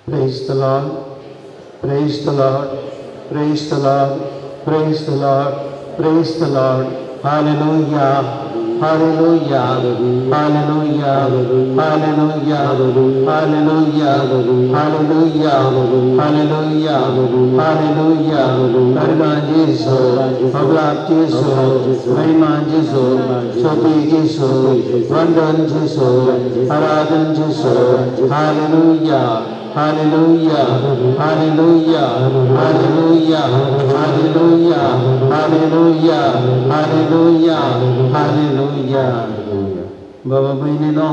Praise the Lord, praise the Lord, praise the Lord, praise the Lord, praise the Lord. Hallelujah, hallelujah, hallelujah, hallelujah, hallelujah, hallelujah, hallelujah, hallelujah. करगां जेसू, अबलाब जेसू, महिमा जेसू, सोपी जेसू, वंदन जेसू, आराधन जेसू. Hallelujah, hallelujah, hallelujah, hallelujah, hallelujah, hallelujah, hallelujah, hallelujah. बाबा भयणीनो,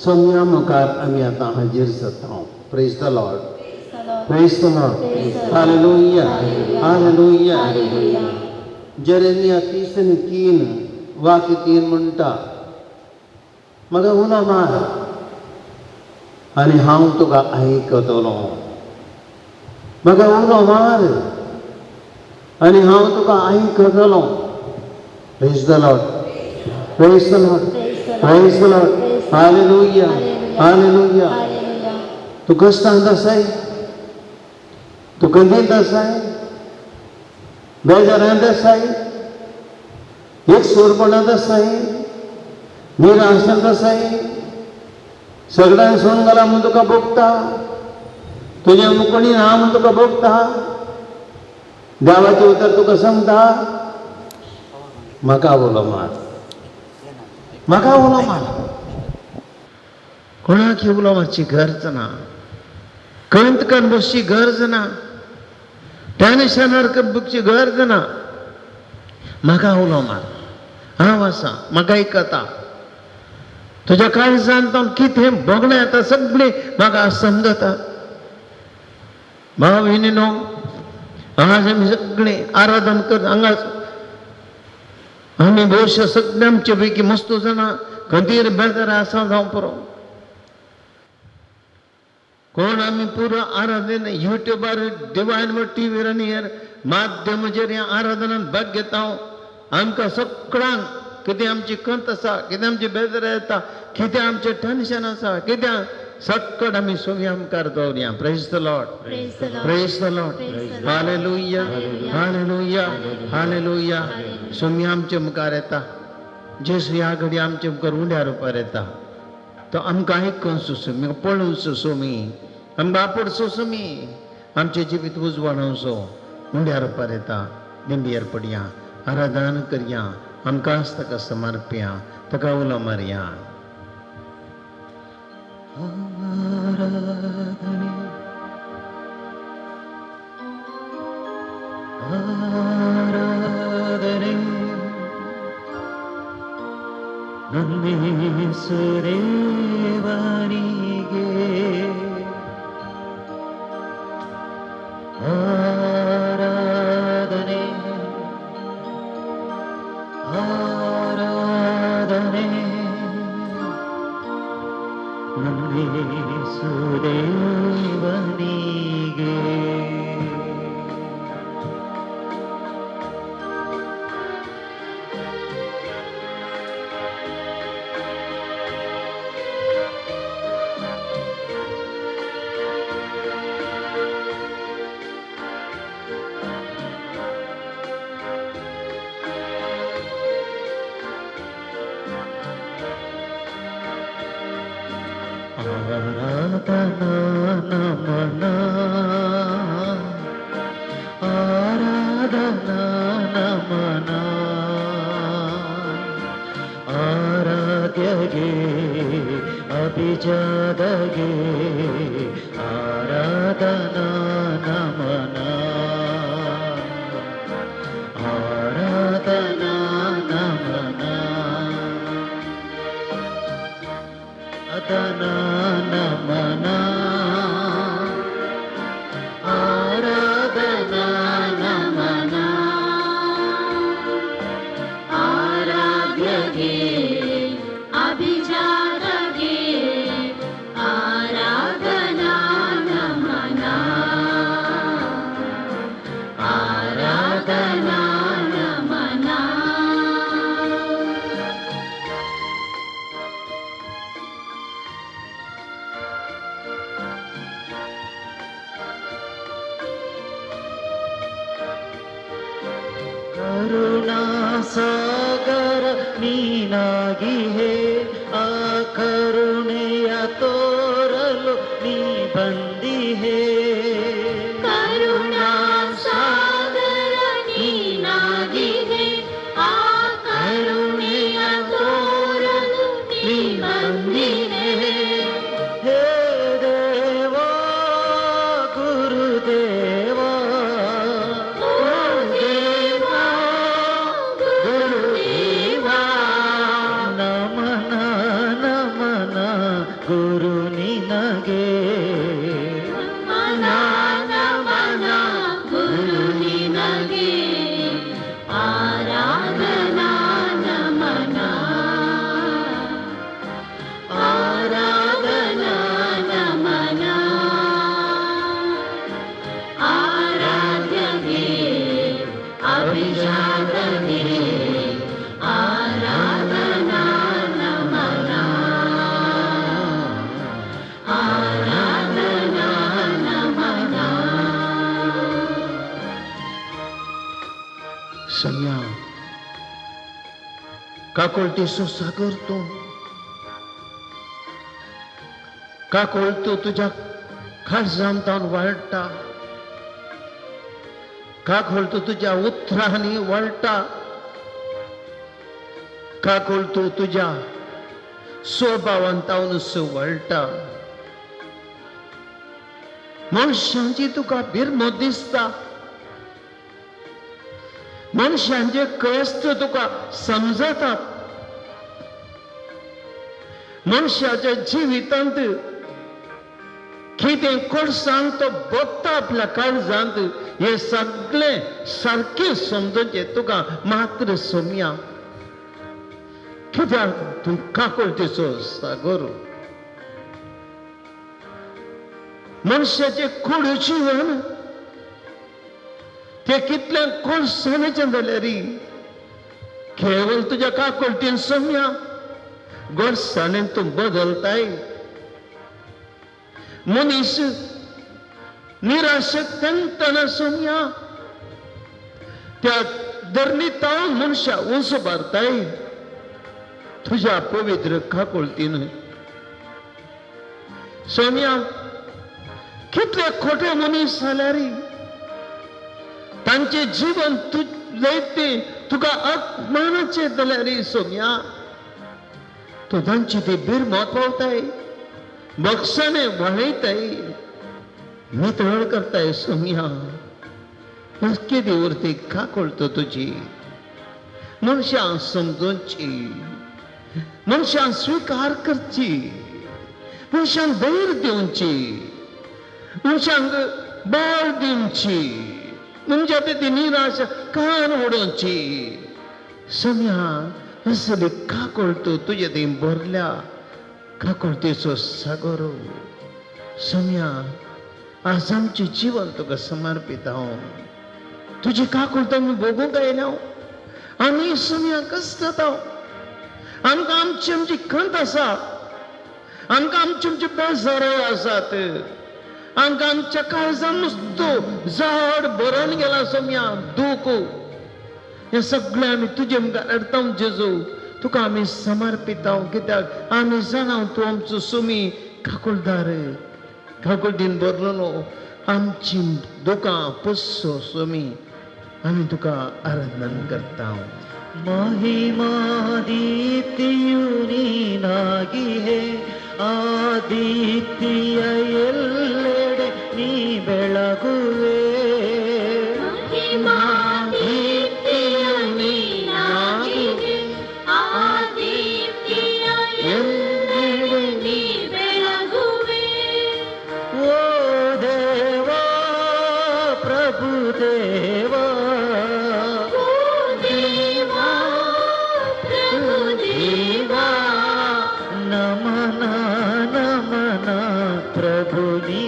सोम्या मुखार आमी आतां हाजीर जाता. Praise the Lord, praise the Lord. Hallelujah, hallelujah. Jeremiah 30 3 वाक्य 3 म्हणटा, म्हाका उलो मार आनी हांव तुका आयकतलो. म्हाका उलो मार आनी हांव तुका आयकतलो. Praise the Lord, praise the Lord, praise the Lord. Hallelujah, hallelujah. तूं कश्टांत आसाय, तूं खंतींत आसाय, बेजारांत आसाय, एकसुरपणांत आसाय, निराशेंत आसाय, सगळ्यांक सोडून घाला म्हूण तुका भोगता, तुज्या मुकोणी ना म्हूण तुका भोगता. देवाचें उतर तुका सांगता, म्हाका उलो मार, म्हाका उलो मार. कोणाक उलो मारची गरज ना, खंत करून बसची गरज ना, टेन्शनार बसची गरज ना. म्हाका उलो मार, हांव आसा, म्हाका आयकता. तुज्या काळजांत कितें भोगणें येता सगळें म्हाका समजता. भाव भयणीनो, आज आमी सगळीं आराधन कर हांगा. आमी भोवशा सगळे आमचे पैकी मस्त जाणां खंतीर बेजार आसा जावं पुरो. कोण आमी पुरो आराधन युट्यूबार, डिवायन टीव्हीर आनी हेर माध्यमाचेर ह्या आराधनान भाग घेता. आमकां सगळ्यांक कितें आमची खंत आसा, कितें आमची बेजार येता, कितें आमचें टेन्शन आसा, कितें सगळं आमी सोम्या मुखार दवरया. Praise the Lord. Praise the Lord. Praise the Lord. Praise the Lord. Hallelujah. Hallelujah. Hallelujah. Saumya आमचे मुखार येता. जेसू ह्या घडी आमचे मुखार उंड्या रुपार येता. तो आमकां आयकून सोमी, पळोवन सोमी, आमकां आपोड सोमी, आमचें जिवीत उजवाडोवचो उंड्या रुपार येता. दिंबियर पडया, आराधन करया, आमकां ताका समर्पया, ताका उलो मारया. आराधने, ಆರಾಧನೆ ನನ್ನೇಸುದೇವನಿಗೆ. ಆರಾಧನೆ, ಆರಾಧನೆ ನನ್ನೇಸುದೇವನಿಗೆ. ಆರಾಧನಾ ನಮನ, ಆರಾಧನಾ ನಮನ, ಆರಾಧ್ಯಗೆ, ಅಭಿಜಾತಗೆ ಆರಾಧನಾ ನಮನ, ಆರಾಧನಾ ನಮನ, ಆರಾಧನಾ ನಮನ, ಆರಾಧನಾ ನಮನ. ಆರಾಧ್ಯಗೆ, ಅಭಿಜಾತಗೆ ಆರಾಧನಾ ನಮನ, ಆರಾಧನಾ ನಮನ. ಕರುಣಾ ಸಾಗರ ನೀನಾಗಿಹೆ, ಆ ಕರುಣೆಯ ತೋರಲು ನೀ ಬಂದಿಹೆ. ಕರುಣಾ ಸಾಗರ ನೀನಾಗಿಹೆ, ಆ ಕರುಣೆಯ ತೋರಲು ನೀ ಬಂದಿಹೆ. ಹೇ ದೇವಾ ಗುರುದೇವಾ, ಓ ದೇವಾ ಗುರುದೇವಾ, ನಮನ ನಮನ ಗುರು ನಿನಗೆ. ನಮನ ನಮನ ಗುರು ನಿನಗೆ, ಆರಾಧನಾ ನಮನ, ಆರಾಧನಾ ನಮನ, ಆರಾಧ್ಯಗೆ ಅಭಿಜಾತಗೆ ಆರಾಧನಾ ನಮನ, ಆರಾಧನಾ ನಮನ. सम्या काकोळटीचो सागर तूं, काकोळ तूं तुज्या काळजांत वाळटा, काकोळ तूं तुज्या उतरांनी वळटा, काकोळ तूं तुज्या स्वभावांतावन वळटा. मनशांची तुका बिरमो दिसता, मनशांचे कश्ट तुका समजतात, मनशाच्या जिवितांत कितें कोडसान तो भोगता आपल्या काळजांत, हे सगळें सारकें समजूचें तुका मात्र सोमया, कित्याक तूं काकुळटेचो सागर. मनशाचे कुडू जीवन ते कितले कोळसाणेचें जाल्यार केवल तुज्या काकुळटेन सोमया गोडसाणेन तूं बदलताय. मनीस निराशेक तेंगतना सोमया त्या धरणीतावन मनशा उंच भरताय तुज्या पवित्र काकुळटीन. सोमया कितले खोटे मनीस जाल्यार तांचे जीवन तुजें तुका अपमानाचें जाल्यार सोमया तूं तांची ती बिरमत पावताय, बक्षाने वळयताय, नितळ करताय. सोमया केदी उरती काकुळट तुजी, मनशां समजूची, मनशां स्विकार करची, मनशांक धैर्य दिवची, मनशांक बळ दिवची, मनशा ती निराशा कान उडोवची. सोमया असली काकुळट तुजे थंय भरल्या, काकुळटेचो सागर. सोमया आज आमचें जीवन तुका समर्पीत हांव, तुजी काकुळट आमी भोगूंक आयल्या. आमी सोमया कश्ट आमकां आमची आमची खंत आसा, आमकां आमचे आमचे बेजारय आसात, आमकां आमच्या काळजान नुस्तो झाड भरून गेला सोमया दूख. हें सगळें आमी तुजे मुखार हाडटा जेजू, तुका आमी समर्पिता, कित्याक आमी जाणा तूं आमचो सुमी काकुळदार, काकुळटीन भरलेलो. आमची दुकां पुसो सुमी, आमी तुका आराधना करता. महिमा दीप्तिಯು ನೀನಾಗಿಹೆ, ಆ ದೀಪ್ತಿಯ ಎಲ್ಲೆಡೆ ನೀ ಬೆಳಗುವೆ. ಮಹಿಮಾ ದೀಪ್ತಿಯು ನೀನಾಗಿಹೆ, ಆ ದೀಪ್ತಿಯ ಎಲ್ಲೆಡೆ ನೀ ಬೆಳಗುವೆ. ಓ ದೇವಾ ಪ್ರಭು ದೇವಾ, ಓ ದೇವಾ ಪ್ರಭು ದೇವಾ, ನಮನ ನಮನ ಪ್ರಭು ನೀ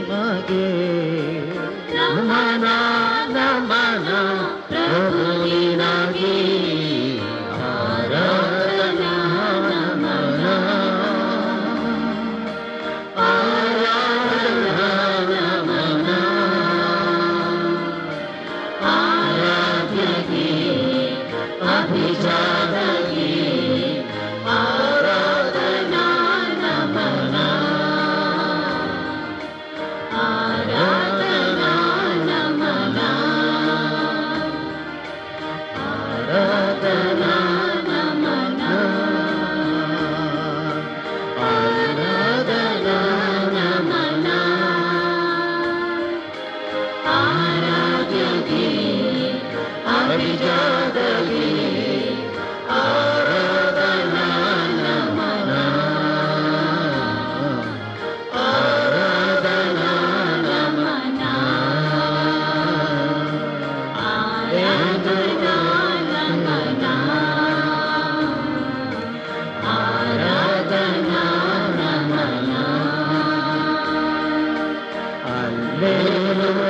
Hallelujah,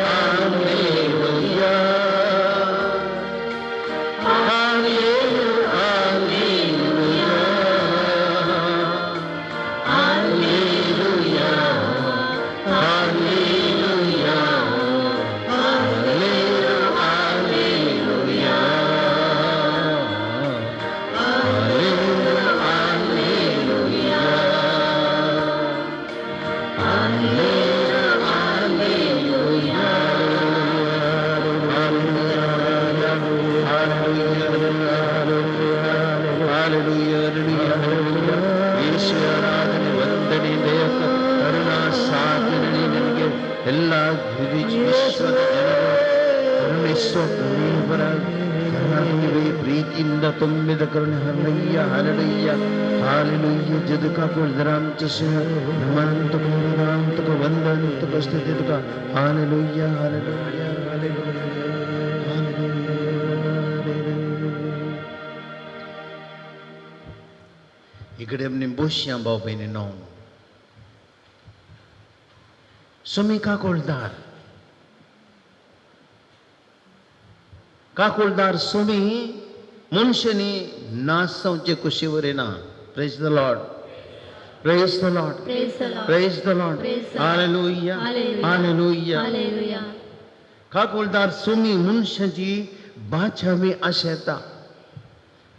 hallelujah, hallelujah, hallelujah, hallelujah, hallelujah, ಆರಾಧನೆ ವಂದನೆ ದೇವಕ ಕರುಣಾ ಸಾಧನೆ ನನಗೆ ಎಲ್ಲ ವಿಶ್ವದ ಜನರು ಕರುಣಿಸುವ ದೇವರ ಕರುಣಾನಿವೆ ಪ್ರೀತಿಯಿಂದ ತುಂಬಿದ ಕರುಣೆ. ಹಲ್ಲಯ್ಯ ಹಲಡಯ್ಯ ಹಾಲೆಲೂಯ್ಯ. ಜದುಕ ನಮಂತಕ ವಂತಕ ವಂದಂತಕ ಸ್ತುತಿತಕ. Hallelujah hallelujah hallelujah hallelujah. इकडे आमी बसया भाव भयणी नो सुमी काकोलदार काकोलदार सुमी मनशांनी नाच जावचे कुशीवर ना. Praise the Lord, praise the Lord, Praise the Lord. Praise the Lord. Praise the Lord. Hallelujah. Hallelujah. Hallelujah. Hallelujah. काकोलदार Sumi मनशाची बाचावी आशा येता.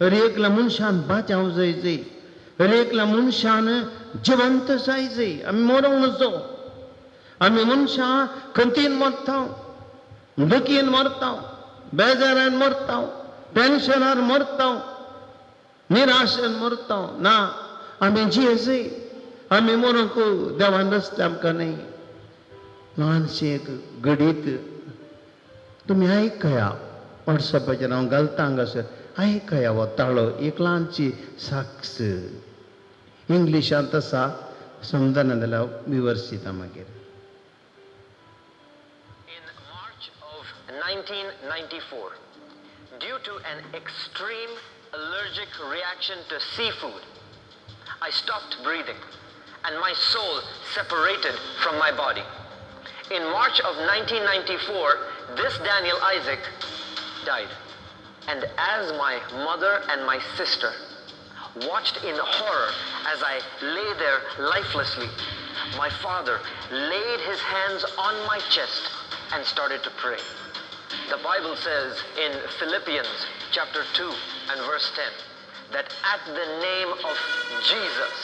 हर एकल्या मनशान बाचाव जाय जाय, हर एकल्या मनशान जिवंत जाय जाय. आमी मरोंक नजो. आमी मनशां खंतीन मरता, दुखीन मरता, बेजारान मरता, टेन्शनार मरता, निराशेन मरता. ना, आमी जिये. आमी मरोंक देवान रस्ते आमकां न्हय. ल्हानशें एक घडीत तुमी आयकया. वॉट्सॅपाचेर हांव घालता हांगासर, आयकया. हो ताळो एक ल्हानशी साक्ष इंग्लिशांत आसा, समजना जाल्यार विवर्सिता मागीर. In March of 1994, due to an extreme allergic reaction to seafood, I stopped breathing and my soul separated from my body. In March of 1994, this Daniel Isaac died. And as my mother and my sister watched in horror as I lay there lifelessly, my father laid his hands on my chest and started to pray. The Bible says in Philippians chapter 2 and verse 10 that at the name of Jesus,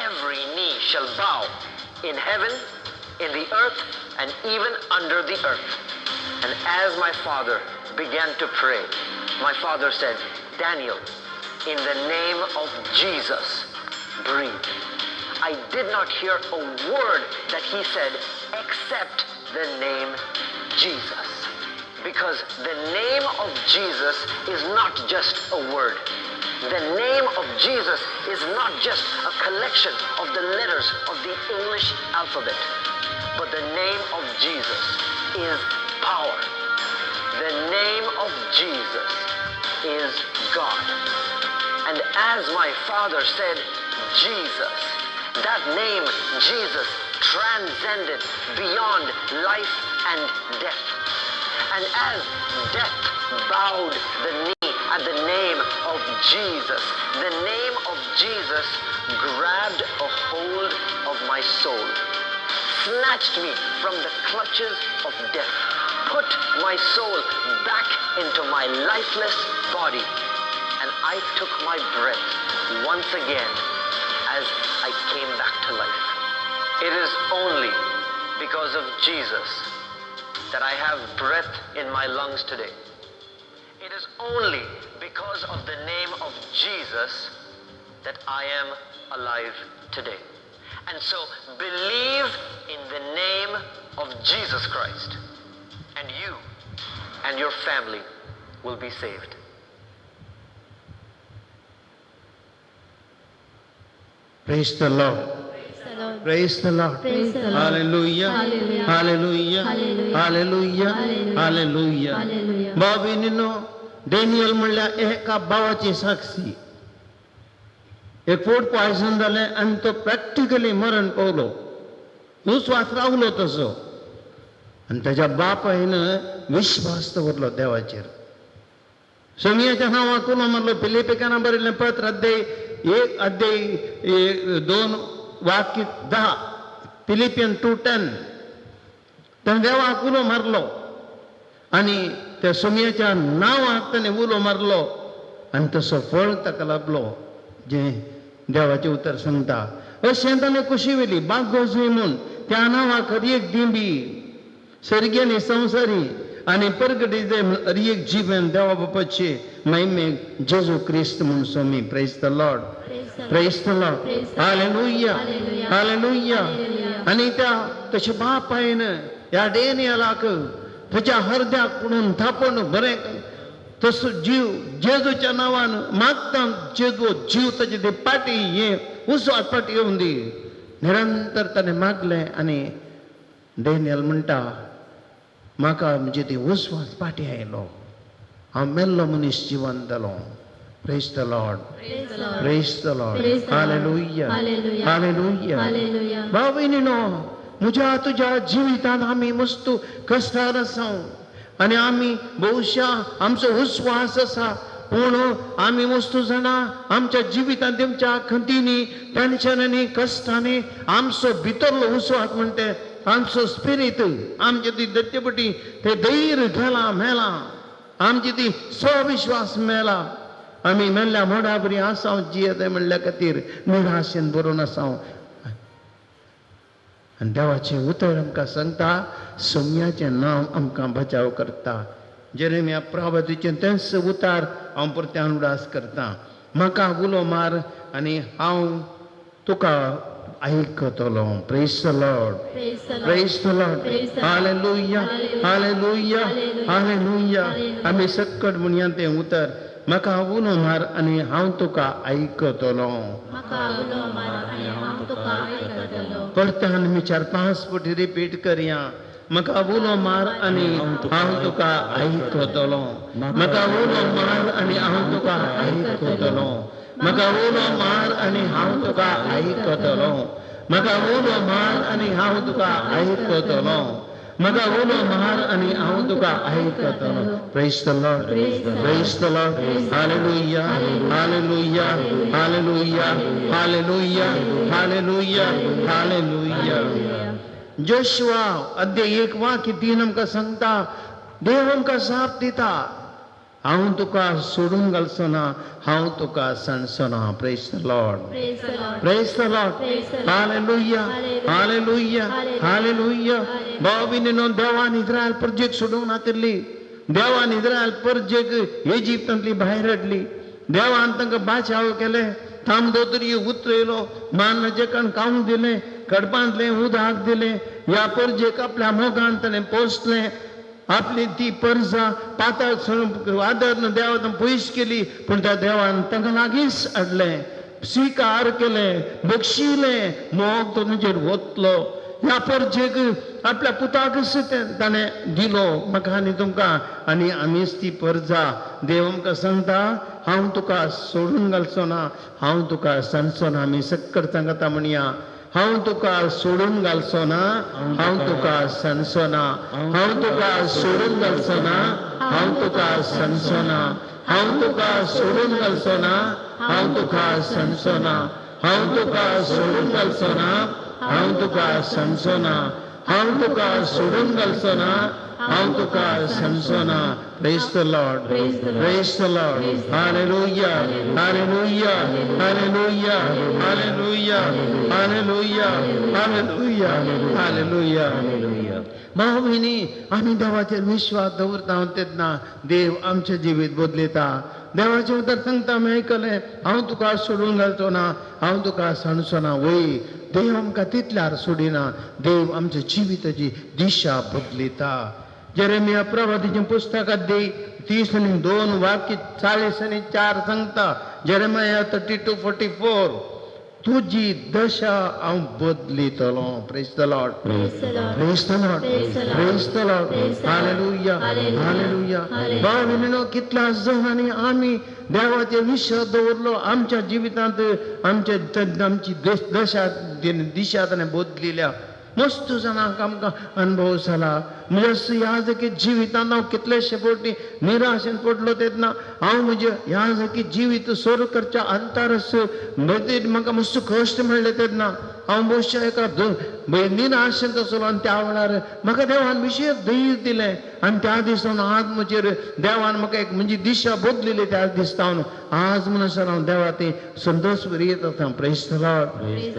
every knee shall bow in heaven, in the earth, and even under the earth. And as my father began to pray, my father said, "Daniel, in the name of Jesus, breathe." I did not hear a word that he said except the name Jesus. Because the name of Jesus is not just a word. The name of Jesus is not just a collection of the letters of the English alphabet. But the name of Jesus is power. The name of Jesus is God. And as my father said, "Jesus," that name, Jesus, transcended beyond life and death. And as death bowed the knee at the name of Jesus, the name of Jesus grabbed a hold of my soul, snatched me from the clutches of death, put my soul back into my lifeless body, and I took my breath once again as I came back to life. It is only because of Jesus that I have breath in my lungs today. It is only because of the name of Jesus that I am alive today. And so believe in the name of Jesus Christ, and you and your family will be saved. Praise the Lord. Praise the Lord. Praise the Lord. Praise the Lord. Hallelujah. Hallelujah. Hallelujah. Hallelujah. Hallelujah. Hallelujah. Hallelujah. Hallelujah. भाव भयणींनो, Daniel म्हणल्यार एका भावाची साक्षी. एक food poison जालें आनी तो practically मरण पावलो. उस्वास रावलो तसो. आनी ताच्या बापायन विश्वास दवरलो देवाचेर. सोमयाच्या नांवाक उलो मारलो. फिलिपेकाना बरयल्लें पत्र अध्याय 1 अध्याय 2 वाक्य 10, फिलिपियन 2:10. ताणें देवाक उलो मारलो आनी त्या सोमयाच्या नांवाक ताणें उलो मारलो आनी तसो फळ ताका लाभलो जें देवाचें उतर सांगता. अशें ताणें कुशी व्हेली बागोजूय म्हूण त्या नांवाक हर एक दिंबी सर्गेनी संवसारी आनी परगटी जाय म्हूण हर एक जिवन देवा बापाचे महिमेक जेजू क्रिस्त म्हूण स्वामी. Praise the Lord, praise the Lord, hallelujah, hallelujah. आनी त्या तशें बापायन ह्या डेनियलाक ताच्या हरद्याक पुणून थापून बरें तसो जीव जेजूच्या नांवान मागता जेजू जीव ताचे ते पाटी हे उजवात पाटी येवन दी. निरंतर ताणें मागलें आनी डेनियल म्हणटा म्हाका म्हणजे ती उजवात पाटी आयलो, हांव मेल्लो मनीस जिवन जालो. Praise the Lord, praise the Lord, hallelujah, hallelujah. भाव भयणीनो, म्हज्या तुज्या जिवितांत आमी मस्त कश्टार आसा आनी आमी बहुशा आमचो विस्वास आसा, पूण आमी वस्तू जाणा आमच्या जिवितांत तुमच्या खंतींनी टेन्शनांनी कश्टांनी आमचो भितरलो विस्वास म्हणटे आमचो स्पिरीत आमचे ती दत्तेपटी ते धैर्य गेलां मेलां, आमची ती स्वविश्वास मेला. आमी मेल्ल्या मोडा बरी आसा जियेता म्हणल्या खातीर निराशेन बरोवन आसा. आनी देवाचें उतर आमकां सांगता सोम्याचें नांव आमकां बचाव करता. जेरेमिया प्रवादीचें तेंच उतार हांव परत्यान उडास करता. म्हाका उलो मार आनी हांव तुका आयकतलो. Praise the Lord, praise the Lord, hallelujah, hallelujah, hallelujah. आमी सक्कट म्हणया तें उतर, म्हाका उलो मार आनी हांव तुका आयकतलो. परत्यान आमी 4-5 फावटी रिपीट करया. म्हाका उलो मार आनी हांव तुका आयकतलो. म्हाका उलो मार आनी हांव तुका आयकतलो. म्हाका उलो मार आनी हांव तुका आयकतलो. म्हाका उलो मार आनी हांव तुका आयकतलो. म्हाका उलो मार आनी हांव तुका आयकतलो. Praise the Lord, praise the Lord, hallelujah, hallelujah, hallelujah, hallelujah, hallelujah, hallelujah. Joshua अध्याय 1 वाक्य 3 आमकां सांगता देव आमकां जाप दिता, हांव तुका सोडून घालचो ना, हांव तुका सांडचो ना. Praise the Lord, praise the Lord, hallelujah, hallelujah, hallelujah. भाव भयणीनो, देवान इस्रायल परजेक सोडूंक नातिल्ली. देवान इस्रायल परजेक इजिप्तांतली भायर हाडली. देवान तांकां बाचाव केले, तांबडो दर्यो उतरयलो, मान्नाचें कण खावंक दिलें, कडपांतलें उदक दिलें. ह्या परजेक आपल्या मोगान ताणें पोसलें. आपली ती परजा पाताळ आदर देवान पयस केली, पूण त्या देवान तांकां लागींच हाडलें, स्विकार केलें, बक्षिलें, मोग तो तांचेर वतलो. ह्या परजेक आपल्या पुताकच ताणें दिलो म्हाका आनी तुमकां, आनी आमीच ती परजा. देव आमकां सांगता हांव तुका सोडून घालचो ना, हांव तुका सांडचो ना. आमी सक्कड सांगता म्हणया, हांव तुका सोडून घालचो ना, हांव तुका सांडचो ना, हांव तुका सोडून घालचो ना, हांव तुका सांडचो ना, हांव तुका सोडून घालचो ना, हांव तुका सांडचो ना, हांव तुका सोडून घालचो ना, हांव तुका सांडचो ना, हांव तुका सोडून घालचो ना, हांव तुका सांडचो ना. Praise the Lord, praise the Lord, hallelujah, hallelujah, hallelujah, hallelujah, hallelujah, hallelujah, hallelujah. भाव भयणी, आमी देवाचेर विश्वास दवरता तेन्ना देव आमचें जिवीत बदलयता. देवाचें उतर सांगता आमी आयकलें, हांव तुका सोडून घालचो ना, हांव तुका सांडचो ना. वय, देव आमकां तितल्यार सोडिना, देव आमच्या जिविताची दिशा बदलयता. जेरेमिया प्रवादीचें पुस्तक अध्याय 30 आनी 2 वाक्य 40 आनी 4 सांगता, जेरेमिया 32:44, तुजी दशा हांव बदलितलो. Praise the Lord, praise the Lord, praise the Lord, hallelujah, hallelujah. भाव भयणीनो, कितल्या जाणांनी आमी देवाचेर विश्वास दवरलो, आमच्या जिवितांत आमच्या आमची दशा दिशा ताणें बदलिल्या. मस्त जाणांक आमकां अनुभव जाला. म्हज्या ह्या जाकी जिवितान हांव कितलेशे फावटी निराशेन पडलो तेन्ना हांव म्हज्या ह्या जाकी जिवीत सोर करच्या अंतरस म्हाका मस्त कश्ट म्हणलें तेन्ना हांव भोवशा एका निराशेंत आसलो आनी त्या वेळार म्हाका देवान विशेश धैर्य दिलें आनी त्या दिसान आज म्हजेर देवान म्हाका एक म्हजी दिशा बदलिली. त्या दिसता आज म्हणून सर हांव देवा ती संतोश बरी येत आसा. Praise the Lord,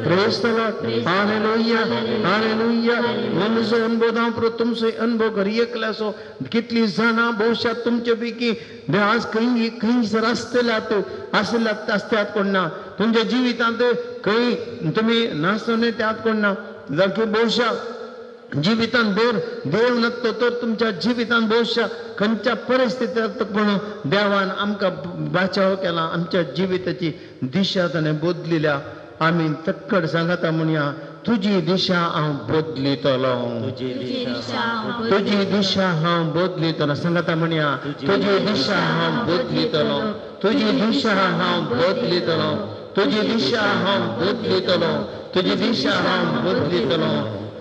praise the Lord, hallelujah, hallelujah. म्हजो अनुभव हांव परत तुमचो अनुभव घरी एकल्याचो. कितली जाणां भोवशा तुमचे पैकी आज खंय खंयसर आसतल्यात आसल्यात आसतात कोण ना तुमच्या जिवितांत खंय तुमी नासतने त्यात कोण ना. जाकी भोवशा जिवितान देव देव नसतो तर तुमच्या जिवितान भोवशा खंयच्या परिस्थितींत पण देवान आमकां बाचाव केला. आमच्या जिविताची दिशा ताणें बदलिल्या. आमी तक्कड सांगता म्हणया, तुजी दिशा हांव बदलितलो, तुजी दिशा हांव बदलितलो. सांगता म्हणया, तुजी दिशा हांव बदलितलो, तुजी दिशा हांव बदलितलो, तुजी दिशा हांव बदलितलो, तुजी दिशा हांव बदलितलो,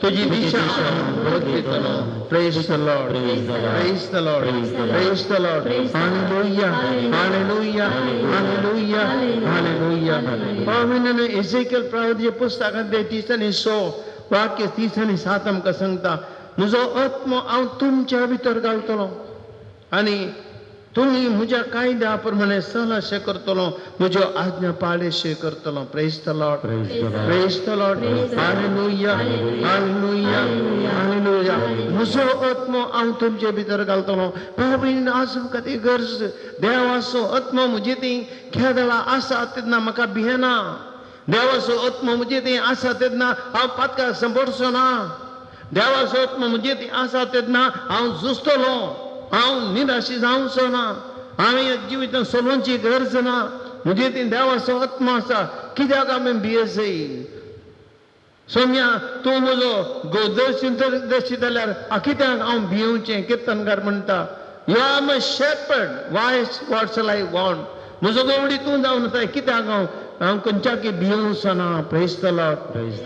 तुजी दिशा हांव बदलितलो. Praise the Lord, praise the Lord, praise the Lord. Hallelujah, hallelujah, hallelujah, hallelujah. पाविनान Ezekiel प्रवादी पुस्तकांत 36 वाक्य 37 आमकां सांगता, म्हजो आत्मो हांव तुमच्या भितर घालतलो आनी तुमी म्हज्या कायद्या प्रमाणे सलाशे करतलो, म्हज्यो आज्ञा पाळेशे करतलो. Praise the Lord, praise the Lord, hallelujah, hallelujah, hallelujah. म्हजो आत्मो हांव तुमचे भितर घालतलो. बाबीन आज म्हाका ती गरज, देवाचो आत्मो म्हजे ती खेदळा आसा तेन्ना म्हाका भियेना. देवाचो आत्मो म्हजे ती आसा तेन्ना हांव पातका संपडचो ना. देवाचो आत्मो म्हजे ती आसा तेन्ना हांव झुजतलो, हांव निराशी जावचो ना. हांवें जिवितांत सोलोवची गरज ना. म्हजे ती देवाचो आत्मो आसा, कित्याक आमी भियेसय? सोम्या तूं म्हजो गोदर्शी दर्शी जाल्यार कित्याक हांव भियेवचें? किर्तनकार म्हणटा, you are my shepherd, why what shall I want? म्हजो गवडी तूं जावन आसा, कित्याक हांव हांव खंयच्याकय भियेवचो ना. Praise the Lord, praise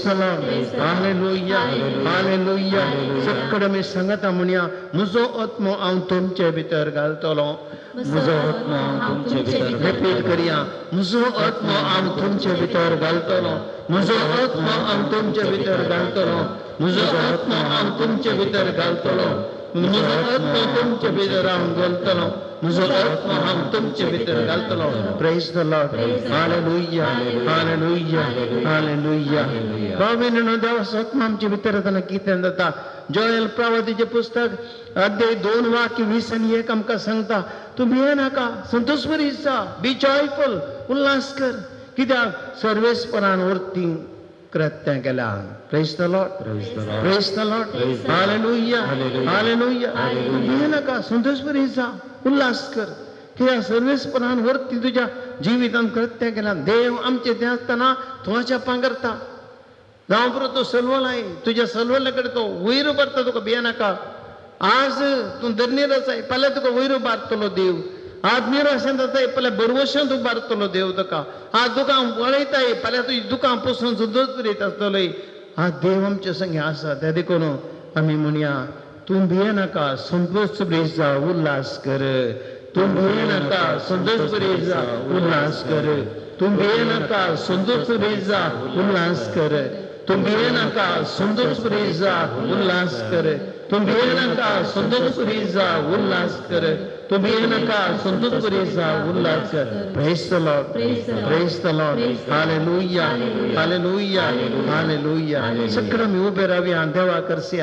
the Lord, hallelujah, hallelujah. सगळे आमी सांगता म्हणया, म्हजो आत्मो हांव तुमचे भितर घालतलो, म्हजो आत्मो हांव तुमचे भितर. रिपीट करया, म्हजो आत्मो हांव तुमचे भितर घालतलो, म्हजो आत्मो हांव तुमचे भितर घालतलो, म्हजो आत्मो हांव तुमचे भितर घालतलो, म्हजो आत्मो तुमचे भितर हांव घालतलो, म्हजो आत्मो हांव तुमचे भितर घालतलो. Praise the Lord, hallelujah, hallelujah, hallelujah. भाव-भयणींनो, देवाचो आत्मो आमचे भितर येतना कितें जाता? जोएल प्रवादीचें पुस्तक अध्याय 2 वाक्य 20 आनी 1 आमकां सांगता, तूं भियेनाका, संतोश बरी जा, बी जॉयफूल, उल्हास कर, कित्याक सर्वेस्परान वरती कृत्य केल्या. Praise the Lord, praise the Lord, hallelujah, hallelujah. भियेनाका, Santosh बरी जा, उल्हास कर, कित्याक सर्वेस्परान वरती तुज्या जिवितान कृत्य केल्या. देव आमचे तें आसतना तुज्या पांगरता, जावं पुरो तो सलवलाय, तुज्या सलवल्या कडेन तो वयर उबारता, तुका भियेनाका. आज तूं धरणीर आसाय, फाल्यां तुका वयर उबारतलो देव. आज निराशेंत आसाय, फाल्यां भरवशांत उबारतलो देव तुका. आज दुकां वळयताय, फाल्यां तुजी दुकां पोसून सुद्दां बरयत आसतलोय. आज देव आमचे संगे आसा, त्या देखून आमी म्हणया, तूं भियेनाका, संतोश बरी जा, उल्हास कर. तूं भियेनाका, संतोश बरी जा, उल्हास कर. तूं भियेनाका, संतोश बरी जा, उल्हास कर. तूं भियेनाका, संतोश बरी जा, उल्हास कर. तूं भियेनाका, संतोश बरी जा, उल्हास कर. तूं भियेनाका, संतोश बरी जा, उल्हास कर. Praise the Lord, praise the Lord, hallelujah, hallelujah, hallelujah. सगळे आमी उबे रावया, देवा करसी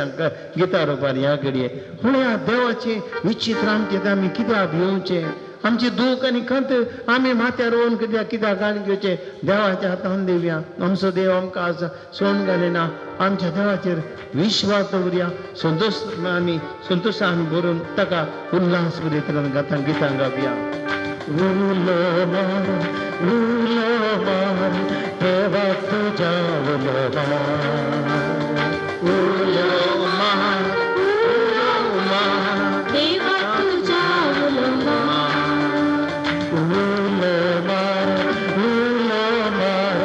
गिता रुपार ह्या घडये. म्हणया देवाचें विचित्र आमचें आमी कित्याक भिवचें? आमचें दूख आनी खंत आमी माथ्यार रोवन कित्याक कित्याक घालून घेवचें? देवाच्या हातान दिवया. आमचो देव आमकां आज सोडून घालिना. आमच्या देवाचेर विश्वास दवरया, संतोश आमी संतोशान भरून ताका उल्हास बरयतना गातां गितां गावया. उलो मार, उलो मार, देवा तुज्या उलो मार, उलो मार, उलो मार, देवा तुज्या उलो मार, उलो मार, उलो मार,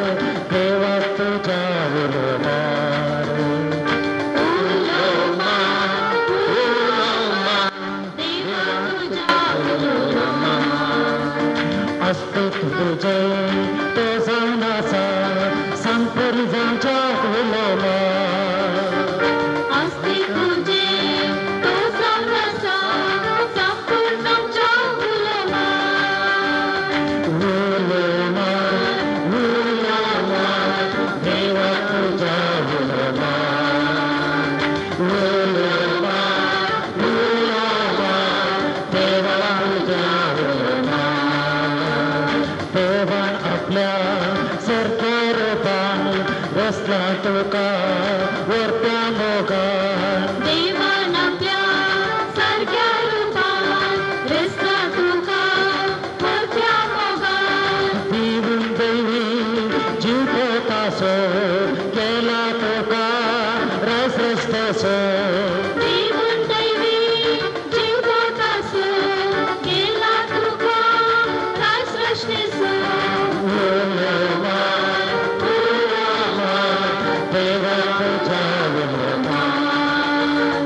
देवा तुज्या उलो मार. उलो मार. अस्तित्व तुझे तो जावन आसा संपूर्ण जावच्या उलो मार. उलो मार, उलो मार, देवा तुझ्या उलो मार. उलो मार, उलो मार, देवा तुझ्या उलो मार. देवान आपल्या सारक्या रुपान रचला तुका वरत्या मोगान. देवान आपल्या सारक्या रुपान रचला तुका वरत्या मोगान. दिवन दैवी जीव पोतासो केला तुका रस रस्तासो. देवून दैवी जीव पोतासो केला तुका रास रचनेसो. उलो मार, उलो मार, देवा तुझ्या उलो मार.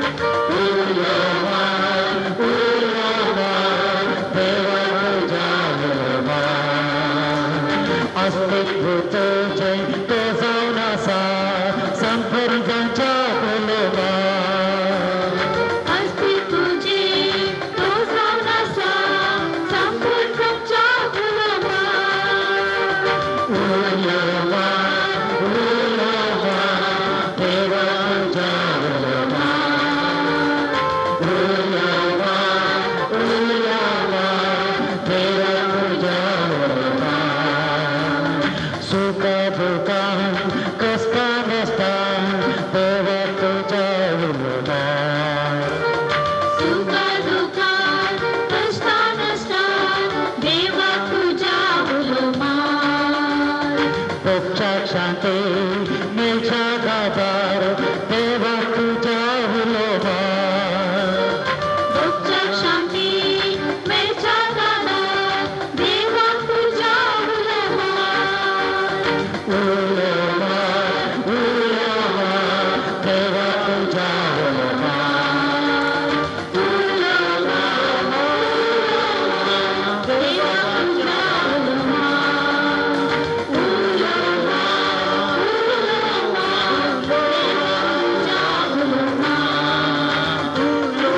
उलो मार, उलो मार, देवा तुझ्या उलो मार. अस्तित्व तुझे तो जावन आसा संपूर्ण जावच्या उलो मार. अस्तित्व तुझे तो जावन आसा संपूर्ण जावच्या उलो मार. उलो मार, उलो मार, देवा तुझ्या उलो मार. उलो मार, उलो मार, देवा तुझ्या उलो मार. सुखा दुखान कष्टा नसता देवा तुझ्या उलो मार. सुखा दुखान कष्टा नश्टान देवा तुझ्या उलो मार. भोगच्या शांती मेळच्या गाभार देवा तुझ्या उलो मार. भोगच्या शांती मेळच्या दादार देवा तुझ्या उलो मार. उलो मार, उलो मार, देवा तुझ्या उलो मार. उलो मार, देवा तुझ्या उलो मार. उलो मार, उलो मार, देवा तुझ्या उलो मार. उलो मार,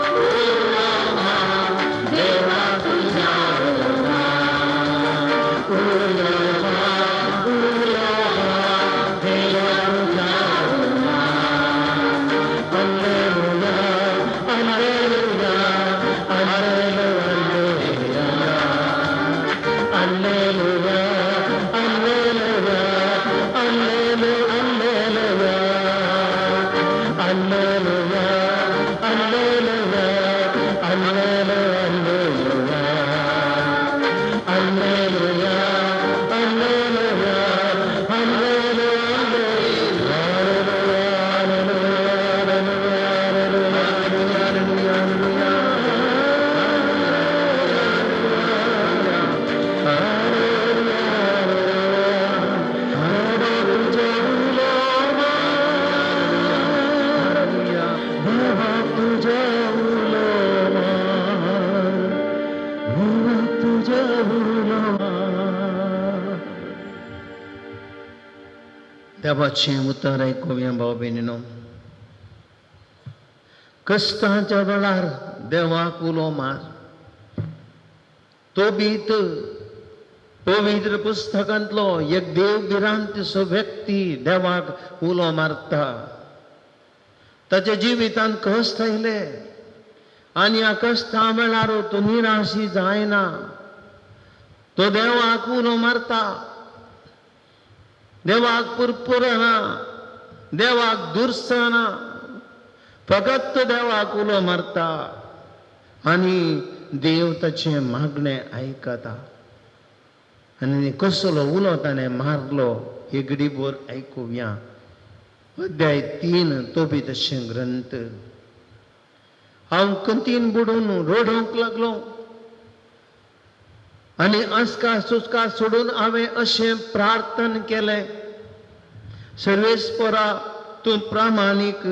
उलो मार, देवा तुझ्या उलो मार. उलो मार, उलो मार, देवा तुझ्या उलो मार. Alleluia, alleluia, alleluia, alleluia, alleluia, alleluia, alleluia, alleluia, alleluia, alleluia, alleluia, alleluia, देवाचें उतर आयकुया भाव भयणीनो. कश्टाच्या वेळार देवाक उलो मार. तोबीत पवित्र पुस्तकांतलो एक देव भिरांतीचो व्यक्ती देवाक उलो मारता. ताच्या जिवितांत कश्ट आयले आनी ह्या कश्टा वेळार तो निराशी जायना, तो देवाक उलो मारता. देवाक पुरपुरना, देवाक दुर्सना, फकत तो देवाक उलो मारता आनी देव ताचें मागणें आयकता. आनी कसलो उलो ताणें मारलो हे घडीभर आयकुया. अध्याय 3 तोबीताचें ग्रंथ. हांव कंतीन बुडून रडोवंक लागलो आनी आस्का सुस्का सोडून हांवें अशें प्रार्थना केलें, सर्वेस्परा तूं प्रामाणीक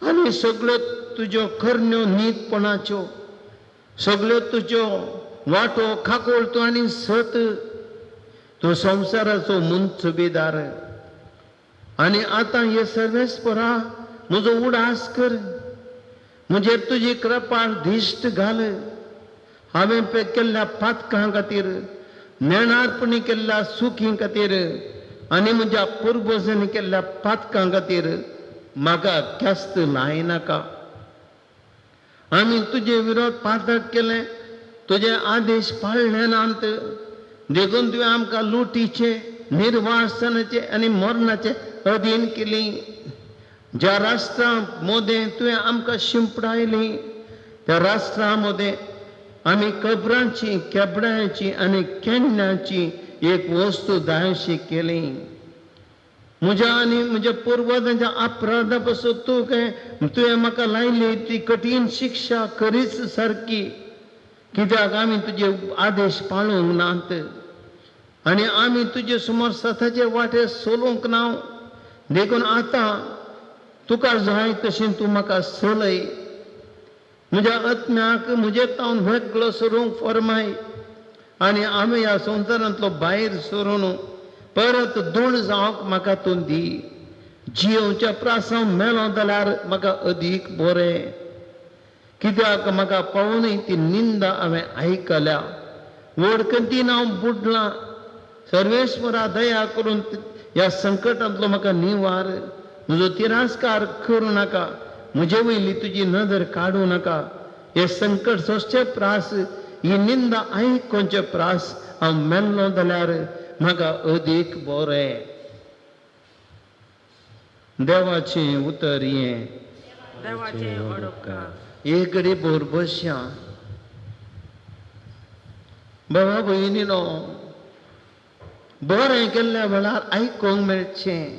आनी सगळ्यो तुज्यो करण्यो नीतपणाच्यो, सगळ्यो तुज्यो वाटो खाकोळ तूं आनी सत, तूं संवसाराचो मुंचबीदार. आनी आतां हे सर्वेस्परा म्हजो उडास कर, म्हजेर तुजी कृपा दिश्ट घाल. हांवें केल्ल्या पातकां खातीर, नेणारपणी केल्ल्या सुखी खातीर आनी म्हज्या पुर्वजांनी केल्ल्या पातकां खातीर म्हाका ख्यास्त लायनाका. आमी तुजे विरोध पातक केलें, तुजे आदेश पाळ्ळे नात, देखून तुवें आमकां लुटीचे, निर्वासनाचे आनी मरणाचे अधीन केली. ज्या राष्ट्रां मदें तुवें आमकां शिंपडायली त्या राष्ट्रां मदें आमी कबरांची, केबड्यांची आनी केन्नाची एक वस्तू दायशी केली. म्हज्या आनी म्हज्या पुर्वजांच्या अपराधा पासून तुवें म्हाका लायली ती कठीण शिक्षा करीच सारकी, कित्याक आमी तुजे आदेश पाळूंक नात आनी आमी तुजे समोर सताचे वाटे चलोवंक ना. देखून आतां तुका जाय तशें तूं म्हाका चलय, म्हज्या आत्म्याक म्हजे तावन वेगळो सरूंक फरमाय आनी आमी ह्या संवसारांतलो भायर सरून परत धूळ जावंक म्हाका तूं दी. जियोवच्या प्रासांव मेलो जाल्यार म्हाका अदीक बरें, कित्याक म्हाका पावनय ती निंदा हांवें आयकल्या. व्हड कंतीन हांव बुडलां. सर्वेश्वरा दया करून ह्या संकटांतलो म्हाका निवार. म्हजो तिरस्कार करूं नाका, म्हजे वयली तुजी नदर काडूं नाका. हे संकट सोंसचे प्रास, ही निंदा आयकोवचे प्रास हांव मेल्लो जाल्यार म्हाका अदीक बरें. देवाचें उतर हें. एक घडी भोर बसया. बाबा भयणीनो, बरें केल्ल्या वेळार आयकूंक मेळचें,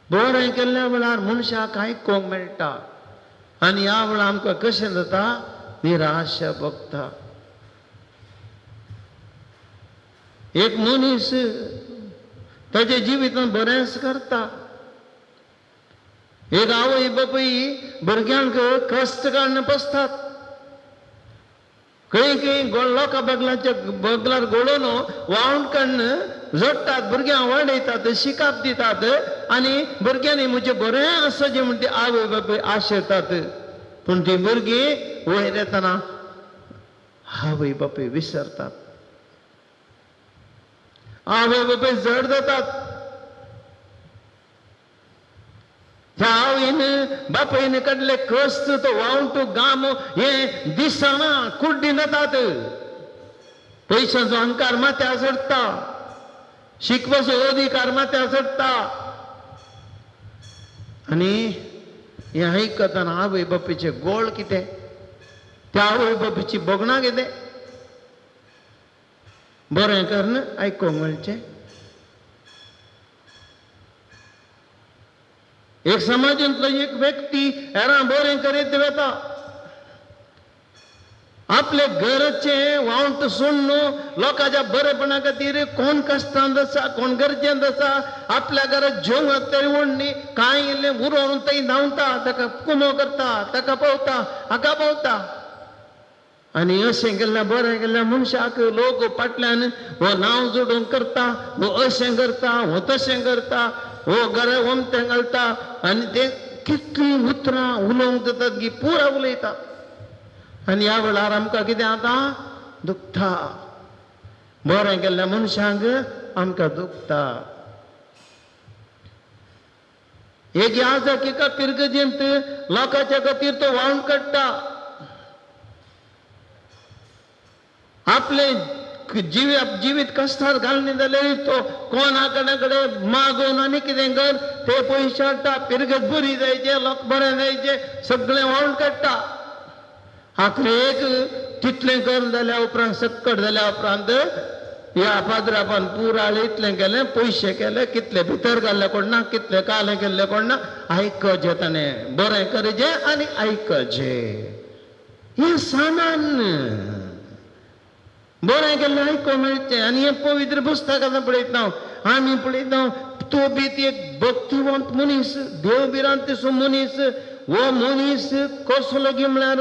बरें केल्ल्या वेळार मनशाक आयकूंक मेळटा. आनी ह्या वेळार आमकां कशें जाता, निराशा भोगता. एक मनीस ताच्या जिवितांत बरेंच करता. एक आवय बापूय भुरग्यांक कश्ट काडून बसतात, खंय खंय लोकां बगलाच्या बगलार गोळोवन वावण काडून जोडटात, भुरग्यांक वाडयतात, शिकाप दितात आनी भुरग्यांनी म्हजें बरें आसा जें म्हण ती आवय बापूय आशेतात. पूण ती भुरगीं वयर येतना आवय बापूय विसरतात, आवय बापूय जड जातात. त्या आवयन बापायन काडले कश्ट, तो वावटो गाम हे दिसना, कुड्डी जातात. पयशांचो अहंकार माथ्यार चडटा, शिकपाचो अधिकार माथ्यार चडटा. आनी हें आयकतना आवय बापायचे गोळ कितें, त्या आवय बापायची भोगणां कितें, बरें करून आयकूंक मेळचें. एक समाजांतलो एक व्यक्ती हेरां बरें करीत वता, आपले घरचें वावट सोडून लोकांच्या बरेपणा खातीर कोण कश्टांत आसा, कोण गरजेंत आसा, आपल्या घरांत जेवण तरी ओडणी कांय इल्लें उरोवन थंय धांवता, ताका कुमो करता, ताका पावता, हाका पावता. आनी अशें केल्ल्या बरें केल्ल्या मनशाक लोक फाटल्यान हो नांव जोडूंक करता, हो अशें करता, हो तशें करता, हो घरा ओमतें घालता. आनी ते कितलीं उतरां उलोवंक जातात की पुरा उलयता. आनी ह्या वेळार आमकां कितें आतां दुखता, बरें केल्ल्या मनशांक आमकां दुखता. एक याजक एका पिरगजेंत लोकांच्या खातीर तो वावण काडटा, आपले जिवीत कश्टार घालणी जाल्यार तो कोणा कडेन मागून आनी कितें कर ते पयशे हाडटा, पिरगत बरी जायचे, लोक बरें जायचे, सगळें वावण काडटा. आखरेक तितलें कर जाल्या उपरांत, सक्कट जाल्या उपरांत ह्या पाद्रापान पुराळे इतलें केलें, पयशे केले, कितले भितर घाल्ले कोण ना, कितले काले केल्ले कोण ना. आयकचें ताणें, बरें करचें आनी आयकचें. हें सामान्य बरें केल्लें आयकूंक मेळचें. आनी हें पवित्र पुस्तकां पळयता आमी, पळयता तो बी ती एक भक्तिवंत मनीस, देव भिरांतेचो मनीस. हो मनीस कसलो गी म्हळ्यार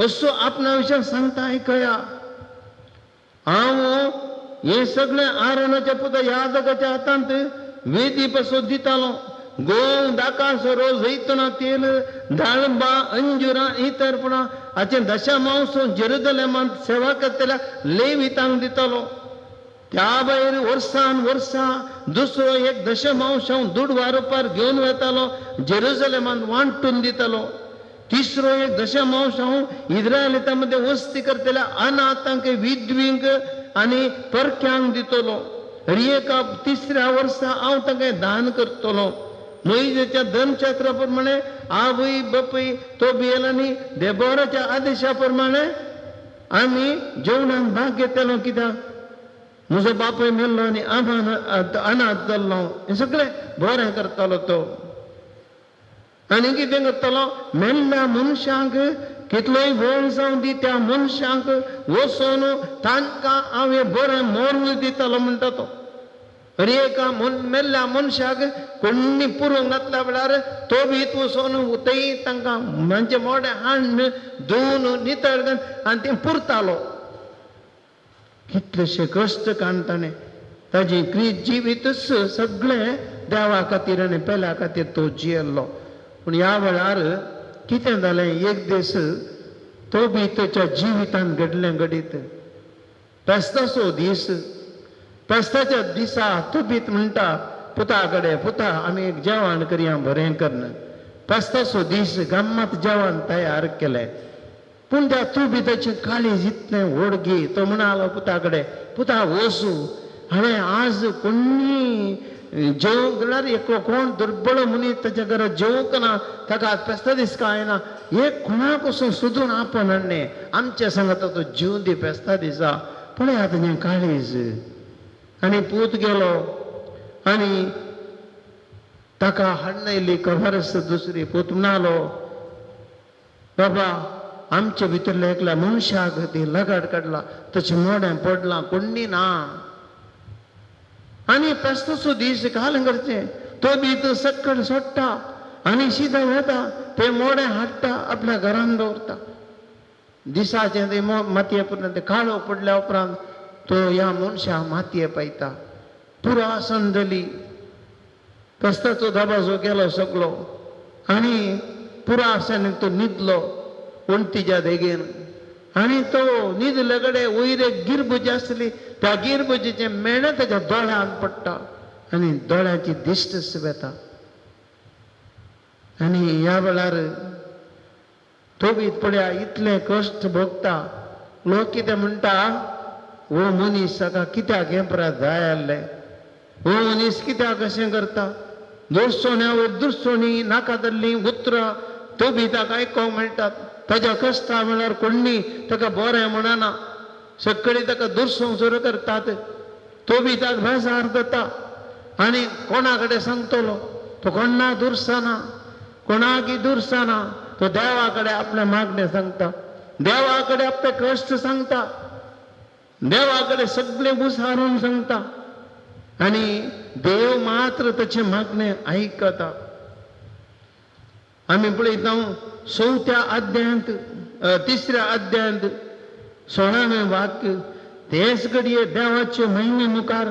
असो आपणा विशय सांगता, आयकया हांव हें सगळें आरोनाच्या पुता याजकाच्या हातांत वेदी पासून दितालो. गोव दाकासरो जैतना तेल दाळंबा अंजुरां इतरपणां हाचें दशमांस जेरुजलेमांत सेवा करतल्या लेवितांक दितालो. त्या भायर वर्सान वर्सां दुसरो एक दशमांश हांव दुडवा रुपार घेवन वतालो, जेरुजलेमांत वांटून दितालो. तिसरो एक दशमांश हांव इस्रायलितां मदें वस्ती करतल्या अनाथांक, विधवींक आनी परक्यांक दितलो. एका तिसऱ्या वर्सा हांव तांकां दान करतलो. मोहिजेच्या धर्मशास्त्रा प्रमाणे आवय बापूय तोबियल आनी देबोराच्या आदेशा प्रमाणे आमी जेवणाक भाग घेतलो. कित्याक म्हजो बापूय मेल्लो आनी आमान अनाथ जाल्लो. हें सगळें बरें करतालो तो. आनी कितें करतालो, मेल्ल्या मनशांक कितलोय वेळ जावं दी त्या मनशांक वचून तांकां हांव हें बरें मोर्ल दितालो म्हणटा तो. आनी एका मेल्ल्या मनशाक कोणी पुरोवंक नासल्या वेळार तो बी वचून थंय तांकां तांचें मोडें हाडून धुवन नितळ आनी तें पुरतालो. कितलेशे कश्ट काडून ताणें ताजें क्रिस्त जिवीतच सगळें देवा खातीर आनी पेल्या खातीर तो जियेल्लो. पूण ह्या वेळार कितें जालें, एक दीस तो बी ताच्या जिवितांत घडलें घडीत. फेस्ताचो दीस, फेस्ताच्या दिसा तोबीत म्हणटा पुता कडेन, पुता आमी एक जेवण करया बरें करून. फेस्ताचो दीस, गम्मत जेवण तयार केलें. पूण त्या तोबीताचें काळीज इतलें व्हड, तो म्हणालो पुता कडेन, पुता वचू, हांवें आज कोणी जेवंक जाल्यार एकलो कोण दुर्बळ मनीस ताच्या घरा जेवंक ना, ताका फेस्ता दीस कांय ना, एक कोणा पसून सोदून आपोवन हाडलें आमच्या सांगता तो जेवूं दी फेस्ता दिसा. पळयात ताजें काळीज. आनी पूत गेलो आनी ताका हाडून आयली खबर आसता दुसरी. पूत म्हणालो, बाबा आमचे भितरल्या एकल्या मनशाक ती लगाड काडला, ताचें मोडें पडलां, कोण्णी ना. आनी फेस्ताचो दीस घाल करचें, तो बी तो सक्कड सोडटा आनी शिदा वता, तें मोडें हाडटा आपल्या घरान दवरता. दिसाचें तें मातये पर्यंत तें काळो पडल्या उपरांत तो ह्या मनशा मातये पायता. पुरा आसन जाली, फेस्ताचो दबाजो गेलो सगलो आनी पुरा आसन तो न्हिदलो वण्टीच्या देगेन. आनी तो न्हिदले कडेन वयर एक गिरबुजी आसली, त्या गिरबुजीचें मेणें ताच्या दोळ्यांत पडटा आनी दोळ्यांची दिश्ट वेता. आनी ह्या वेळार तोबीत पळया इतलें कश्ट भोगता. लोक कितें म्हणटा, हो मनीस ताका कित्याक हें परत जाय आसलें, हो मनीस कित्याक अशें करता, दुसण्या वयर दुसणी नाका जाल्लीं उतरां तोबीताक आयकोंक मेळटात. ताज्या कश्टा वेळार कोण्णी ताका बरें म्हणना, सगळीं ताका दुरसोंक सुरू करतात. तोबीताक बेजार जाता आनी कोणा कडेन सांगतलो, तो कोणा दुरसना, कोणाकी दुरसना, तो देवा कडेन आपलें मागणें सांगता, देवा कडेन आपले कश्ट सांगता, देवा कडेन सगळें उसारून सांगता. आनी देव मात्र ताचें मागणें आयकता. आमी पळयता चवथ्या अध्यायांत, तिसऱ्या अध्यायांत 16वें वाक्य, तेच घडये देवाचे म्हयने मुखार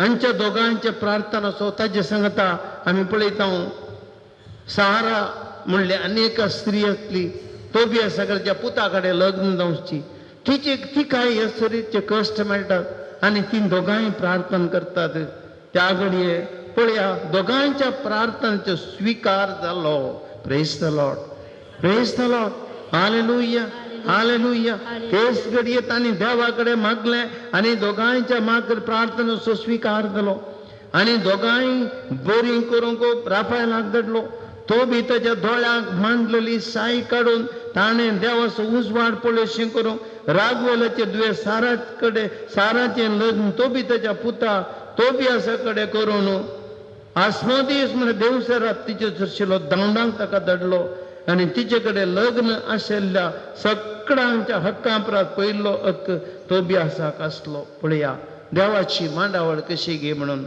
आमच्या दोगांच्या प्रार्थना सो ताजे सांगता. आमी पळयता सारा म्हणले अनेक स्त्री आसली, तोबिया सगळ्या पुता कडेन लग्न जावची, तिचे तिकाय हे सरीचे कश्ट मेळटात आनी ती दोगांय प्रार्थना करतात. त्या घडये पळया दोगांच्या प्रार्थनेचो स्विकार जालो. Praise the Lord, praise the Lord, hallelujah, hallelujah. तेच घडये तांणी देवा कडेन मागलें आनी दोगांयच्या माग प्रार्थनेचो स्विकार जालो आनी दोगांय बरीं करूंक राफायलाक धाडलो. तो बी ताच्या दोळ्यांक मांडलेली साय काडून ताणें देवाचो उजवाड पळोवशें करूंक रागवेलाचे दुयेंस सारा कडेन साराचें लग्न तो बी ताच्या पुता तोबियासा कडेन करून आस्मोदीस म्हळ्यार देवसरात तिचे सरशिलो धांवडांक ताका धाडलो आनी तिचे कडेन लग्न आशिल्ल्या सगळ्यांच्या हक्कां परस पयलो हक्क तोबियासाक आसलो. पळया देवाची मांडावळ कशी गे म्हणून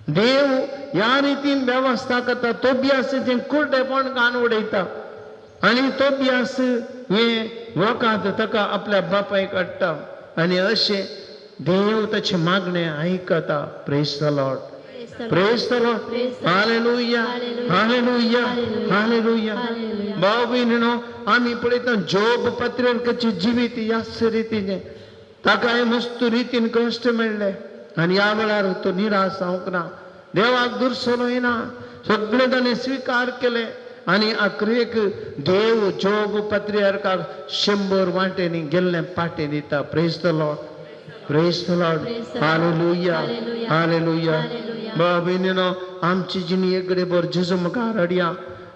देव ह्या रितीन वेवस्था करता. तोबियासाचें कुरडेपण घाण उडयता आनी तोबियास हें वखद ताका आपल्या बापायक हाडटा आनी अशें देव ताचें मागणें आयकता. Praise the Lord. Praise the Lord. Hallelujah, hallelujah, hallelujah. भाव भयणीनो, आमी पळयता जोब पत्रिकेचें जिवीत ह्याच रितीचें. ताकाय मस्त रितीन कश्ट मेळ्ळे आनी ह्या वेळार तो निराश जावंक ना, देवाक दुरसलो ना, सगळें ताणें स्विकार केलें आनी आखरेक देव जोब पत्रिकाक 100 वांट्यांनी गेल्लें पाटें दिता. Praise the Lord, praise the Lord. Hallelujah, hallelujah. भाव भयणीनो, आमची जिणी एकडे बर जेजू मुखार हाडया.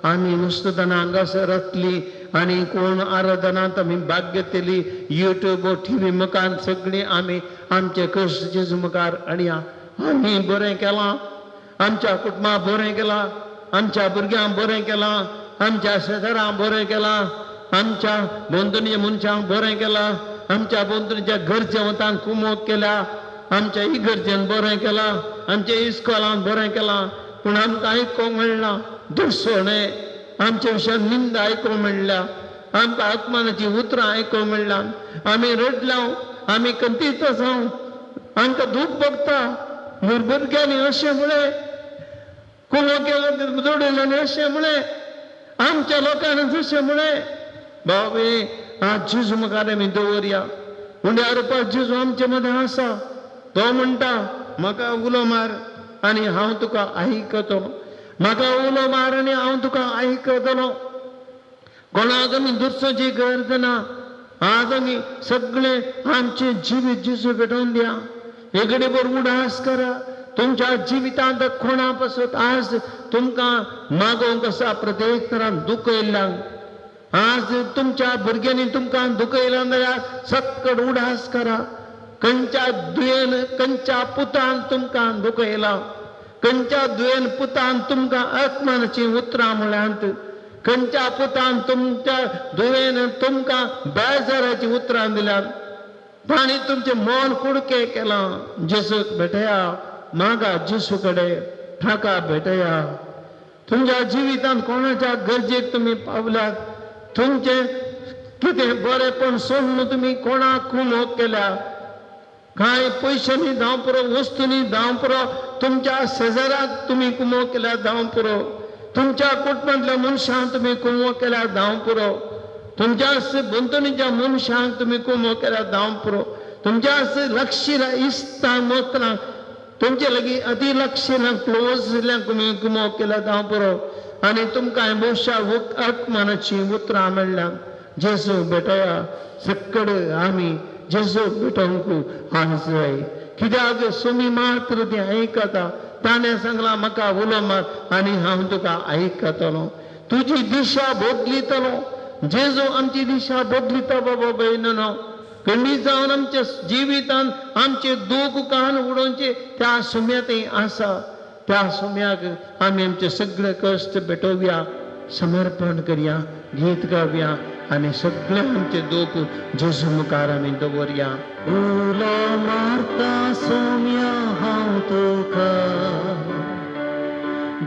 आमी नुस्तें हांगासर आसली आनी कोण आराधनांत आमी भाग घेतली, युट्यूब टीव्ही मुखार सगळीं आमी आमचे कश्ट जेजू मुखार हाडया. आमी बरें केलां, आमच्या कुटुंबाक बरें केलां, आमच्या भुरग्यांक बरें केलां, आमच्या शेजारांक बरें केलां, आमच्या भोंवतणच्या मनशांक बरें केलां, आमच्या भोंवतणच्या गरजेवंतांक कुमोक केल्या, आमच्या इगर्जेन बरें केलां, आमच्या इस्कोलान बरें केलां, पूण आमकां आयकूंक मेळना दुसोणें, आमच्या विशयान निंदा आयकूंक मेळ्ळ्या, आमकां आत्मानाची उतरां आयकूंक मेळ्ळ्या. आमी रडल्या, आमी कंतीत आसा, आमकां दूख भोगता. भुरग्यांनी अशें म्हळें, कुमो केलो जोडिल्ल्यानी अशें म्हळें, आमच्या लोकांनी अशें म्हळें. भाव आज जेजू मुखार आमी दवरया. उंड्या रुपार जेजू आमचे मदें आसा. तो म्हणटा, म्हाका उलो मार आनी हांव तुका आयकतलो, म्हाका उलो मार आनी हांव तुका आयकतलो. कोणाक आमी दुसरोची गरज ना. आज आमी सगळे आमचें जिवीत जेजू भेटोवन दिया. एकडे बर उडास करा. तुमच्या जिवितांत कोणा पासत आज तुमकां मागोवंक आसा प्रत्येक तरान दुखयल्ल्यान, आज तुमच्या भुरग्यांनी तुमकां दुखयल्यान जाल्यार सक्कड उडास करा. खंयच्या दुयेन, खंयच्या पुतान तुमकां दुखयला, खंयच्या दुयेन पुतान तुमकां आत्मानाचीं उतरां म्हळ्यांत, खंयच्या पुतान तुमच्या दुयेन तुमकां बेजाराचीं उतरां दिल्यात, तांणी तुमचें मन कुडके केलां. जेजूक भेटया, मागा जेजू कडेन, ताका भेटया. तुमच्या जिवितांत कोणाच्या गरजेक तुमी पावल्यात, तुमचें कितें बरेंपण सोडून तुमी कोणाक कुमोक केल्या, कांय पयशांनी जावं पुरो, वस्तूंनी जावं पुरो, तुमच्या शेजाराक तुमी कुमोक केल्यार जावं पुरो, तुमच्या कुटुंबांतल्या मनशांक तुमी कुमोक केल्यार जावं पुरो, तुमच्या भोंवतणीच्या मनशांक तुमी कुमोक केल्यार जावं पुरो, तुमच्या लक्षीला इश्टां मोत्रांक तुमचे लागीं अती लक्षीला क्लोज तुमी कुमोक केल्यार जावं पुरो. आनी तुमकां भोवशा आत्मानाचीं उतरां मेळ्ळ्या. जेजू भेटया. सक्कड आमी जेजू भेटोवंक आज जाय. कित्याक सुमी मात्र तें आयकता. ताणें सांगलां, म्हाका उलो मार आनी हांव तुका आयकतलो, तुजी दिशा बदलितलो. जेजू आमची दिशा बदलिता बाबा भयणीनो. खंडीत जावन आमच्या जिवितांत आमचें दूख कान उडोवचें त्या सुम्या थंय आसा. त्या सुम्याक आमी आमचे सगळे कश्ट भेटोवया, समर्पण करया, गीत गावया आनी सगळे आमचे दूख जेजू मुखार आमी दवरया. उलो मारता सोम्या हांव तुका,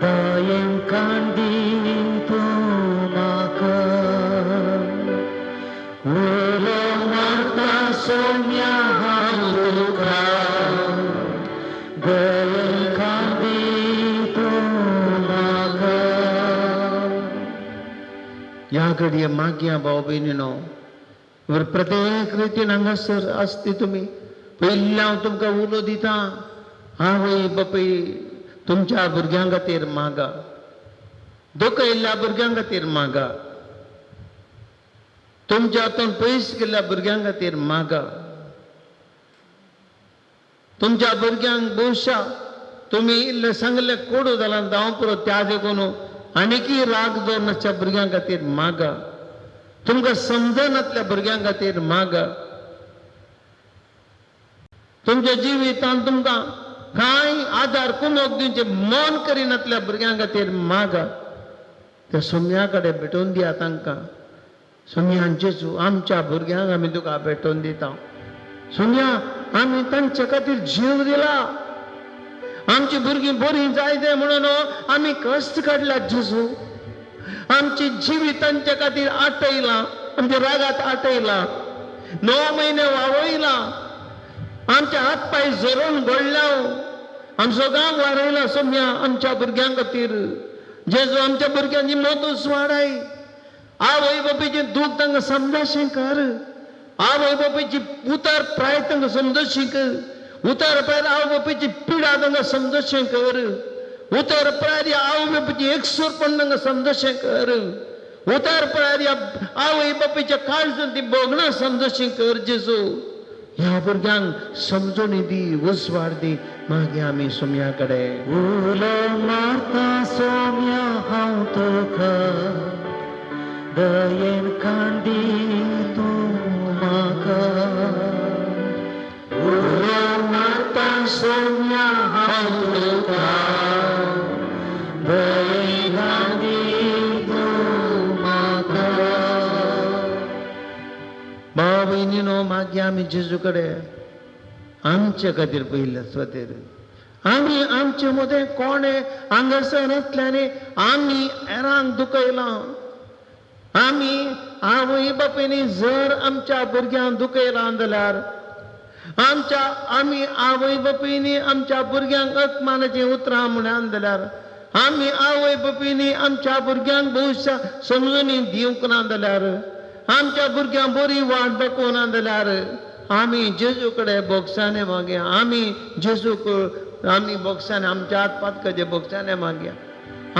दयेन कान दी तूं म्हाका. उलो मारता सोम्या हांव तुका, दयेन कान दी तूं म्हाका. ह्या घडये मागया भाव भयणीनो, प्रत्येक रितीन हांगासर आसती तुमी. पयलीं हांव तुमकां उलो दिता, आवय बापूय तुमच्या भुरग्यां खातीर मागा, दुखयल्ल्या भुरग्यां खातीर मागा, तुमच्या हातून पयस गेल्ल्या भुरग्यां खातीर मागा. तुमच्या भुरग्यांक भोवशा तुमी इल्लें सांगलें कोडू जालां जावं पुरो, त्या देखून आनीकय राग दवरनासच्या भुरग्यां खातीर मागा. तुमकां समजनातल्या भुरग्यां खातीर मागा. तुमच्या जिवितांत तुमकां कांय आदार कुमोक दिवचें मन करिनातल्या भुरग्यां खातीर मागा. त्या सोम्या कडेन भेटोवन दिया तांकां. सोम्यान जेजू आमच्या भुरग्यांक आमी तुका भेटोवन दिता. सोम्या आमी तांचे खातीर जीव दिला. आमची भुरगीं बरीं जाय ते म्हणून आमी कश्ट काडल्यात जेजू. आमची जिवीत तांचे खातीर आटयलां, आमच्या रागात आटयलां, 9 म्हयने वावयलां, आमचे हात पांय झरोवन घडल्या, आमचो गांव वाडयला सोम्या आमच्या भुरग्यां खातीर. जेजू आमच्या भुरग्यांची मत वाडाय. आवय बापायचें दूख तांकां समजाशें कर. आवय बापायची उतार प्राय तांकां समजशें कर. उतार प्राय आवय बापायची पिडा तांकां समजशें कर. उतार प्राय आवय बापायची एकसूरपण तांकां समजशें कर. उतार प्राय आवय बापायच्या काळजान ती भोगणां समजशें कर जेजू. ह्या भुरग्यांक समजणी दी, उजवाड दी. मागीर आमी सोम्या कडेन उलो मारता सोम्या हांव तुका, दयेन कांडी तूं म्हाका. उलो मारता सोम्या हांव तुका, दयेन कांडी तूं म्हाका. भाव भयणीनो, मागीर आमी जेजू कडेन आमचे खातीर पयले स्वतेर आमी आमचे मदें कोणें हांगासर आसल्यानी आमी हेरांक दुखयलां. आमी आवय बापायनी जर आमच्या भुरग्यांक दुखयलां जाल्यार आमच्या आमी आवय बापायनी आमच्या भुरग्यांक अपमानाचीं उतरां म्हणान जाल्यार आमी आवय बापायनी आमच्या भुरग्यांक भविश्य समजून दिवंक ना जाल्यार आमच्या भुरग्यांक बरी वाट दाखोवना जाल्यार आमी जेजू कडेन बोगसाने मागया. आमी जेजूक आमी बोगसाने आमच्या हात पातकाचे बोगसाने मागया.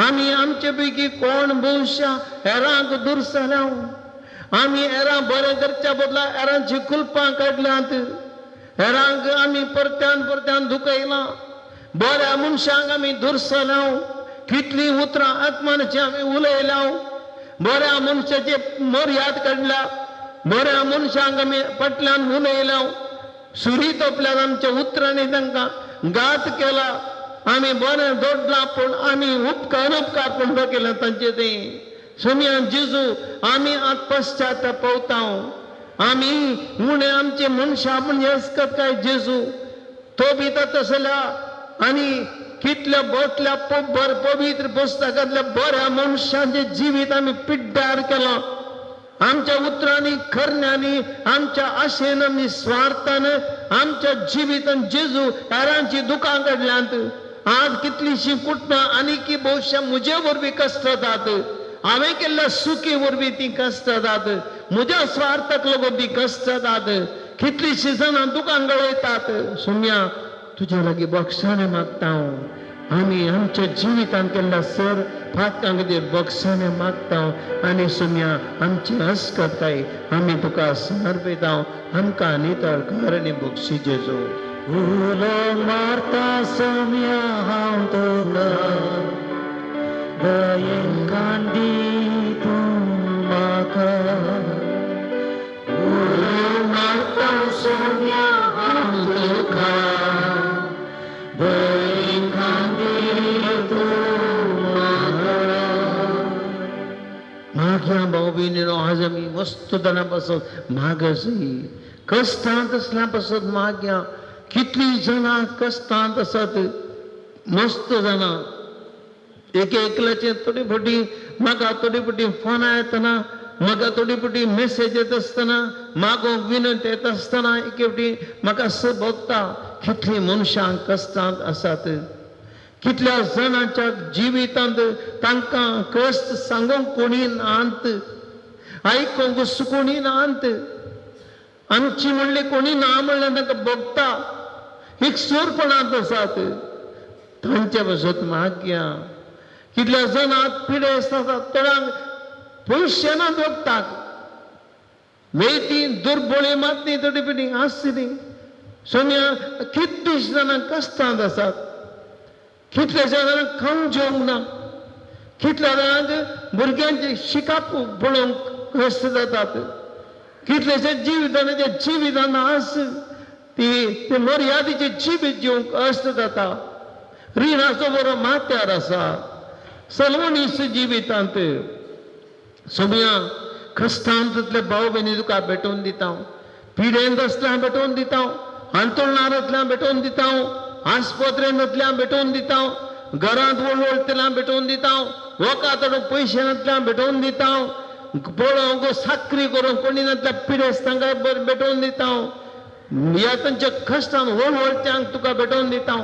आमी आमचे पैकी कोण भविश्य हेरांक दुरसल्या. आमी हेरां बरें करच्या बदला हेरांची कुलपां काडल्यांत. हेरांक आमी परत्यान परत्यान दुखयलां. बऱ्या मनशांक आमी दुरसल्या. कितलीं उतरां आत्मानाची आमी उलयल्या. बऱ्या मनशाची मर्याद काडल्या. बऱ्या मनशांक आमी फाटल्यान उलयल्या. सुरी तोपल्यान आमच्या उतरांनी तांकां घात केला. आमी बरें जोडलां पूण आमी उपकार उपकार पूण केला तांचे तें. सोम्या जेजू आमी आत पश्चाताप पावता. आमी उणें आमचे मनशां म्हण येसकत काय जेजू तो बी तसल्या आनी कितल्या बोटल्या पवित्र पुस्तकांतल्या बऱ्या मनशांचें जिवीत आमी पिड्ड्यार केलां. आमच्या उतरांनी करण्यांनी आमच्या आशेन आमी स्वार्थान आमच्या जिवितान जेजू हेरांची दुकां काडल्यांत. आज कितलींशीं कुटुंबां आनीकी भविश्य म्हजे वरवीं कश्ट जातात. हांवें केल्ल्या सुकी वरवीं तीं कश्ट जातात. म्हज्या स्वार्थाक लागून तीं कश्ट जातात. कितलींशीं जाणां दुकां गळयतात. सोम्या तुज्या लागीं बक्षाणे मागता हांव. आमी आमच्या जिवितान केल्ल्या सर पातकां खातीर बक्षाणे मागता आनी सोम्या आमची अस्कताय आमी तुका समर्पिता. आमकां नितळ कर आनी बक्षी जेजू. उलो मारता सोम्या हांव तुका, दयेन कांडी तूं म्हाका. उलो मारता सोम्या हांव तुका, दयेन कांडी तूं म्हाका. मागया भाव भयणीनो, आज आमी मस्त जाणां पासत मागसई कश्टांत आसल्या पासत मागया. कितलीं जाणां कश्टांत आसात मस्त जाणां. एक एकल्याचे थोडी फावटी म्हाका थोडी फावटी फोनां येतना म्हाका थोडी फावटी मेसेज येता आसतना मागोवंक विनंती येता आसतना एक फावटी म्हाका स भोगता कितलीं मनशां कश्टांत आसात. कितल्या जाणांच्या जिवितांत तांकां कश्ट सांगूंक कोणी नात, आयकूंक कोणी नात, आमची म्हणली कोणी ना म्हणल्यार तांकां भोगता. एक सूरपणांत आसात तांचे पासत मागया. कितल्या जाणांत पिडेस्त आसात थोड्यांक पयशे ना भोगतात. वेती दुर्बळी मात न्ही थोडी पिडी आसली. सोम्या कितलीं जाणां कश्टांत आसात. कितल्या जाणांक खावंक जेवंक ना. कितल्या जाणांक भुरग्यांचे शिकाप पळोवंक कश्ट जातात. कितल्याच्या जिवितान जिवितान आस ती मर्यादेचें जिवीत जिवंक कश्ट जाता. रिणाचो बरो माथ्यार आसा सलवणीस जिवितांत. सोम्या कश्टांतले भाव भयणी तुका भेटोवन दिता. पिडेंत आसल्यार भेटोवन दिता. अंतोळणारांतल्यान भेटोवन दिता. आस्पत्रेंतल्यान भेटोवन दिता. घरांत वळवळतल्यान भेटोवन दिता. वखद पयशे नातल्यान भेटोवन दिता. पळोवंक साकरी करूंक कोणी नातल्या पिडेस्तांक भेटोवन दिता. ह्या तांच्या कश्टान वळवळत्यांक तुका भेटोवन दिता.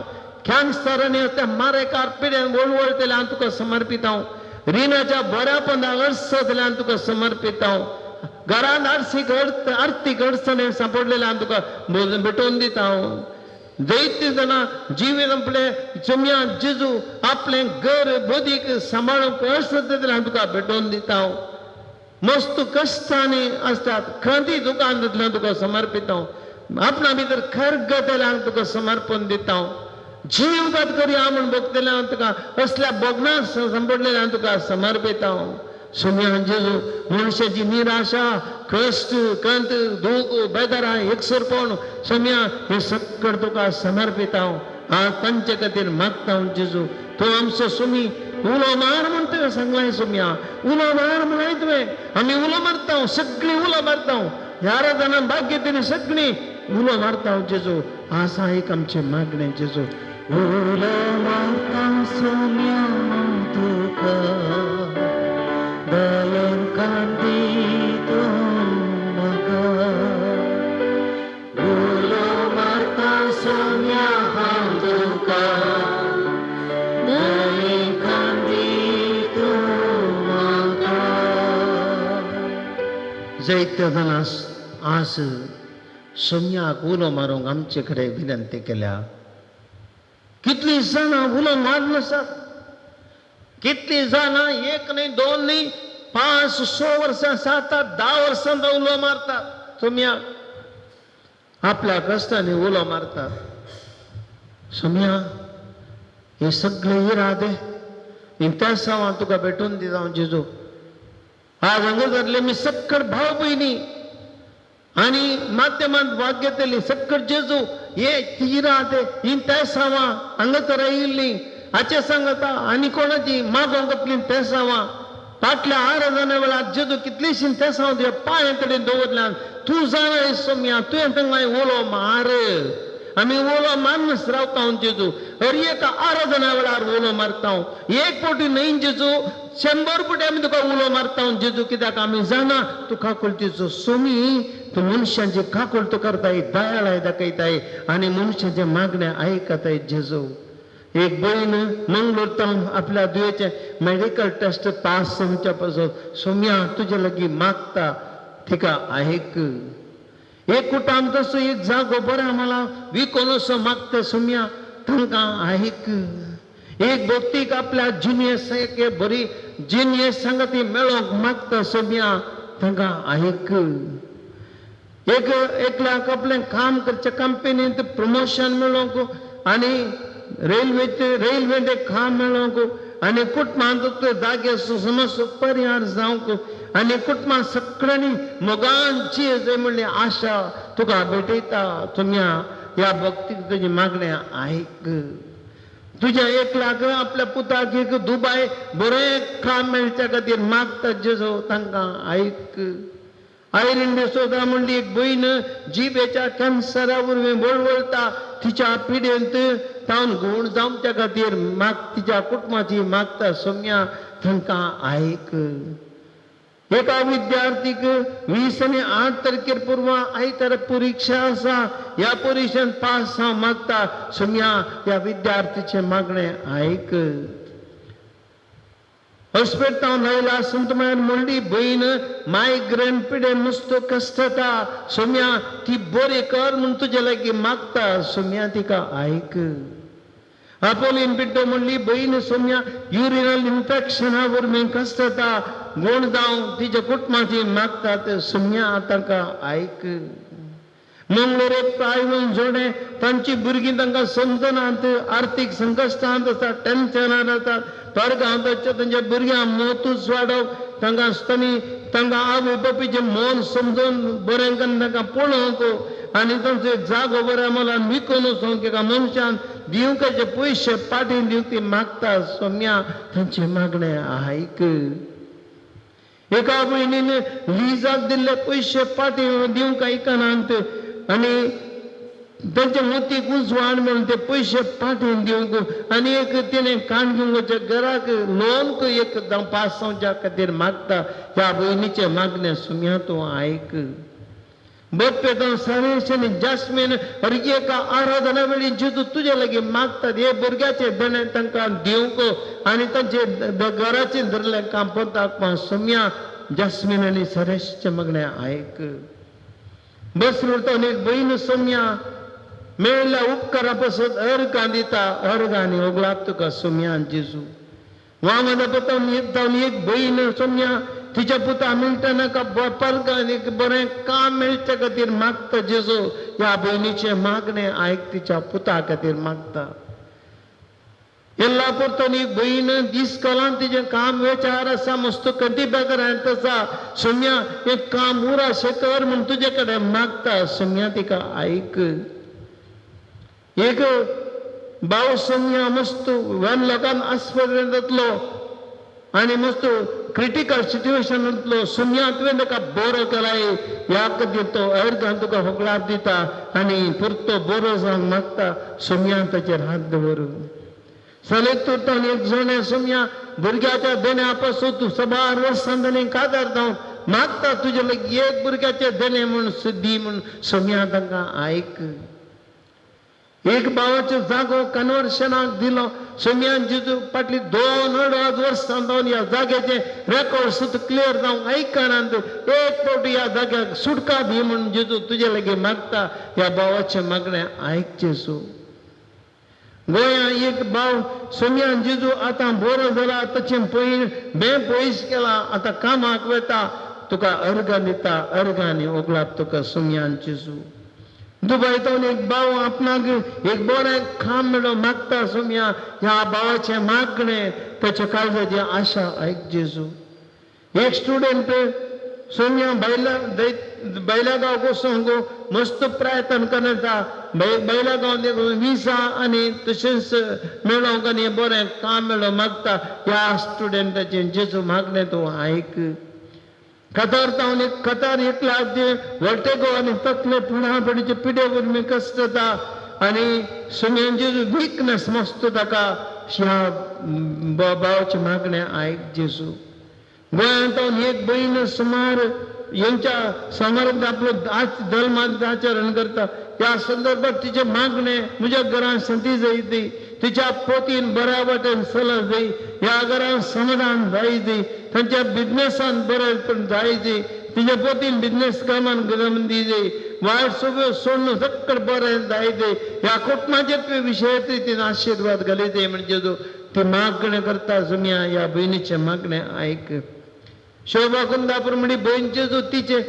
कॅन्सरांनी त्या मारेकार पिड्यान वळवळतले हांव तुका समर्पित हांव. रिणाच्या बऱ्या पंदा अडचतले हांव तुका समर्पित हांव. घरांत आर्थीक अडचणी सांपडलेले हांव तुका भेटोवन दिता हांव. जैते जाणां जिवीत आपलें सोम्या जेजू आपलें घर बदीक सांबाळूंक अडचण हांव तुका भेटोवन दिता हांव. मस्त कश्टांनी आसतात खंती दुकान तुका समर्पित हांव. आपणा भितर खरगतले हांव तुका समर्पण दिता हांव. जीवघात करी हांव म्हूण भोगतले हांव तुका असल्या भोगणां सांपडलेले हांव तुका समर्पित हांव. सोम्या जेजू मनशाची निराशा कश्ट कंत दूख बेदरां एकसुरपण सोम्या हे सगळें तुका समर्पित हांव. हांव तांचे खातीर मागता हांव जेजू तूं आमचो सोमी उलो मार म्हूण तुवें सांगलां सोम्या. उलो मार म्हळाय तुवें. आमी उलो मारता सगळीं उलो मारता. ह्या आराधना भाग्य सगळीं उलो मारता जेजू. आसा एक आमचें मागणें जेजू. उलो मारता सोम्या तुका दयेन कांती तूं म्हाका. उलो मारता सोम्या हांव तुका दयेन कांती तूं म्हाका. जैत्य जाणां आज सोम्याक उलो मारूंक आमचे कडेन विनंती केल्या. कितलीं जाणां उलो मारनासात. कितलीं जाणां एक न्ही दोन न्ही 5 6 वर्सां 7 8 10 वर्सां उलो मारतात. सोम्या आपल्या कश्टांनी उलो मारतात. सोम्या हे सगळे इरादे इंतेसांव हांव तुका भेटून दिता हांव जेजू. आज हांगा जाल्ले मी सक्कड भाव भयणी आनी माध्यमांत भाग घेतली सक्कड जेजू हे इरादे इंतेसांवां हांगा तर आयिल्लीं हाचे सांगता आनी कोणाची मागोवंक घातली तेसांवां. फाटल्या आराधना वेळार जेजू कितलीशीं तेसांव तुज्या पांय कडेन दवरल्यान तूं जाणाय सोम्या तुवें तांकां उलो मार. आमी उलो मारनच रावता जेजू. हर एका आराधना वेळार उलो मारता. एक फावटी न्हय जेजू 100 फावटी आमी तुका उलो मारता जेजू. कित्याक आमी जाणा तूं काकुळटीचो सोमी. तूं मनशांची काकुळट करताय दयाळाय दाखयताय आनी मनशांचें मागणें आयकताय जेजू. एक भयण मंगळूर तावन आपल्या दुयेचें मेडिकल टेस्ट पास जावच्या पासून सोम्या तुजे लागीं मागता तिका आयक. एक कुटाम तसो एक जागो बरो मला विकोन असो मागता सोम्या तांकां आयक. एक भक्तीक आपल्या जिनियस एक बरी जिनियस सांगा ती मेळोवंक मागता सोम्या तांकां आयक. एक एकल्याक आपलें काम करचें कंपनींत प्रमोशन मेळोवंक आनी रेल्वेंत एक काम मेळोवंक आनी कुटुंबांत जागे समज परिहार जावंक आनी कुटुंबां सगळ्यांनी मोगांची म्हणली आशा तुका भेटयता. तुमया ह्या भक्तीक तुजी मागणें आयक. तुज्या एकल्याक आपल्या पुताक एक दुबाय बरें काम मेळच्या खातीर मागता जेजू तांकां आयक. आयरीन डिसोदा म्हणली एक भयण जिबेच्या कॅन्सरा वरवीं वळवळटा तिच्या पिडेंत तावन गूण जावच्या खातीर माग तिच्या कुटुंबाची मागता सोम्या तांकां आयक. एका विद्यार्थीक 20 आनी 8 तारखेर पुर्वा आयतारा परिक्षा आसा. ह्या परिक्षेंत पास जावं मागता सोम्या ह्या विद्यार्थीचें मागणें आयक. हॉस्पिटलान आयला संतमायन म्हणली भयण मायग्रेन पिडेन नुस्तो कश्टता सोम्या ती बरी कर म्हूण तुजे लागीं मागता सोम्या तिका आयक. आपोलीन पिड्डो म्हणली भयण सोम्या युरिनल इन्फेक्शना वरवीं कश्टता गूण जावं तिच्या कुटुंबाची मागतात सोम्या तांकां आयक. मंगळूर आयवन जोडे तांची भुरगीं तांकां समजनात आर्थीक संकश्टांत आसतात टेन्शनान आसतात परगांव तांच्या भुरग्यांक मोतूच वाडोवप तांकां आसतनी तांकां आवय बापूयचें मन समजून बरें करून तांकां पळोवंक आनी तांचो एक जागो बऱ्या मोलान विकून वचोंक एका मनशान दिवपाचे पयशे पाटीन दिवंक ती मागता सोम्या तांचें मागणें आयक. एका भयणीन लिजाक दिल्ले पयशे पाटी दिवंक आयकनात आनी तांच्या मोतीक उजवाड मेळून ते पयशे पाटीन दिवंक आनी एक तिणें काणजूंगच्या घराक लोन एक पास जावच्या खातीर मागता. ह्या भयणीचें मागणें सोम्या तूं आयक. बप्पेतो सरेश आनी जास्मीन हर एका आराधना वेळी जेजू तुजे लागीं मागतात हे भुरग्याचे देणें तांकां दिवंक आनी तांचे घराचें धरलें काम पोताक सोम्या जास्मीन आनी सरेशचें मागणें आयक. बसरूर एक भयण सोम्या मेळिल्ल्या उपकारा पासून अर्गां दिता अर्गांनी ओगलाप तुका सोम्या जेजू. वांगडा पतावन एक भयण सोम्या तिच्या पुता मेळटा नाका पर्गान एक बरें काम मेळचे खातीर मागता जेजू. ह्या भयणीचें मागणें आयक तिच्या पुता खातीर मागता. येल्लापूर एक भयण इस्कोलान तिजें काम वेचार आसा मस्त कंती बेगरांत आसा सोम्या एक काम उराशें कर म्हूण तुजे कडेन मागता सोम्या तिका आयक. एक भाव सोम्या मस्त वन लोकांक आस्पत्रेंत जातलो आनी मस्त क्रिटिकल सिट्युएशनांतलो सोम्या तुवें ताका बरो केलाय ह्या खातीर तो अर्गान तुका होगडाप दिता आनी परतो बरो जावंक मागता सोम्या ताचेर हात दवर. सलेक तुरतान एक जण सोम्या भुरग्याच्या देण्या पासून तूं सबार वर्सां जालीं काजार जावन मागता तुजे लागीं एक भुरग्याचें देणें म्हूण दी म्हूण सोम्या तांकां आयक. एक भावाचो जागो कन्वर्शनाक दिलो सोम्यान जेजू फाटली 2.5 वर्सां जावन ह्या जाग्याचें रेकॉर्ड सुद्दां क्लियर जावंक आयकनात एक फावटी ह्या जाग्याक सुटका दी म्हूण जेजू तुजे लागीं मागता ह्या भावाचें मागणें आयक जेजू. गोंया एक भाव सोम्यान जेजू आतां बरो जाला ताचें पयर बें पयस केला आतां कामाक वता तुका अर्गां दिता अर्गांनी ओगलाप तुका सोम्यान जेजू. दुबय तावन एक भाव आपणाक एक बरें काम मेळो मागता सोम्या ह्या भावाचें मागणें ताच्या काळजाची आशा आयक जेजू. एक स्टुडंट सोम्या बैला गांव वचोंक मस्त प्रयत्न करता बैला गांव विसा आनी तशेंच मेळोंक आनी बरें काम मेळो मागता ह्या स्टुडंटाचें जेजू मागणें तूं आयक. कतार तावन एक कतार एकला वळटेगो आनी तकले पुणा पडीचे पिडे वरवीं कश्ट जाता आनी सोम्यान जेजू विकनस मस्त ताका ह्या भावाचें मागणें आयक जेजू. गोंयांत तावन एक भयण सुमार हेंच्या समारंभ आपलो धर्मांत आचरण करता ह्या संदर्भात तिचें मागणें म्हज्या घरांत शांती जाय ती तिच्या पोतीन बऱ्या वाटेन चलत जाय ह्या घरांत समाधान जाय ती तांच्या बिजनेसान बरें जाय ती तिच्या पोतीन बिजनेस कामान गम दी जाय वायट सगळ्यो सोडून सगळें बरें जाय ती ह्या कुटुंबाचे विशय तिने आशिर्वाद घाली ते म्हणजे ती मागणें करता सोम्या ह्या भयणीचें मागणें आयक. शोभा कुंदापूर म्हणी भयण जेजू तिचें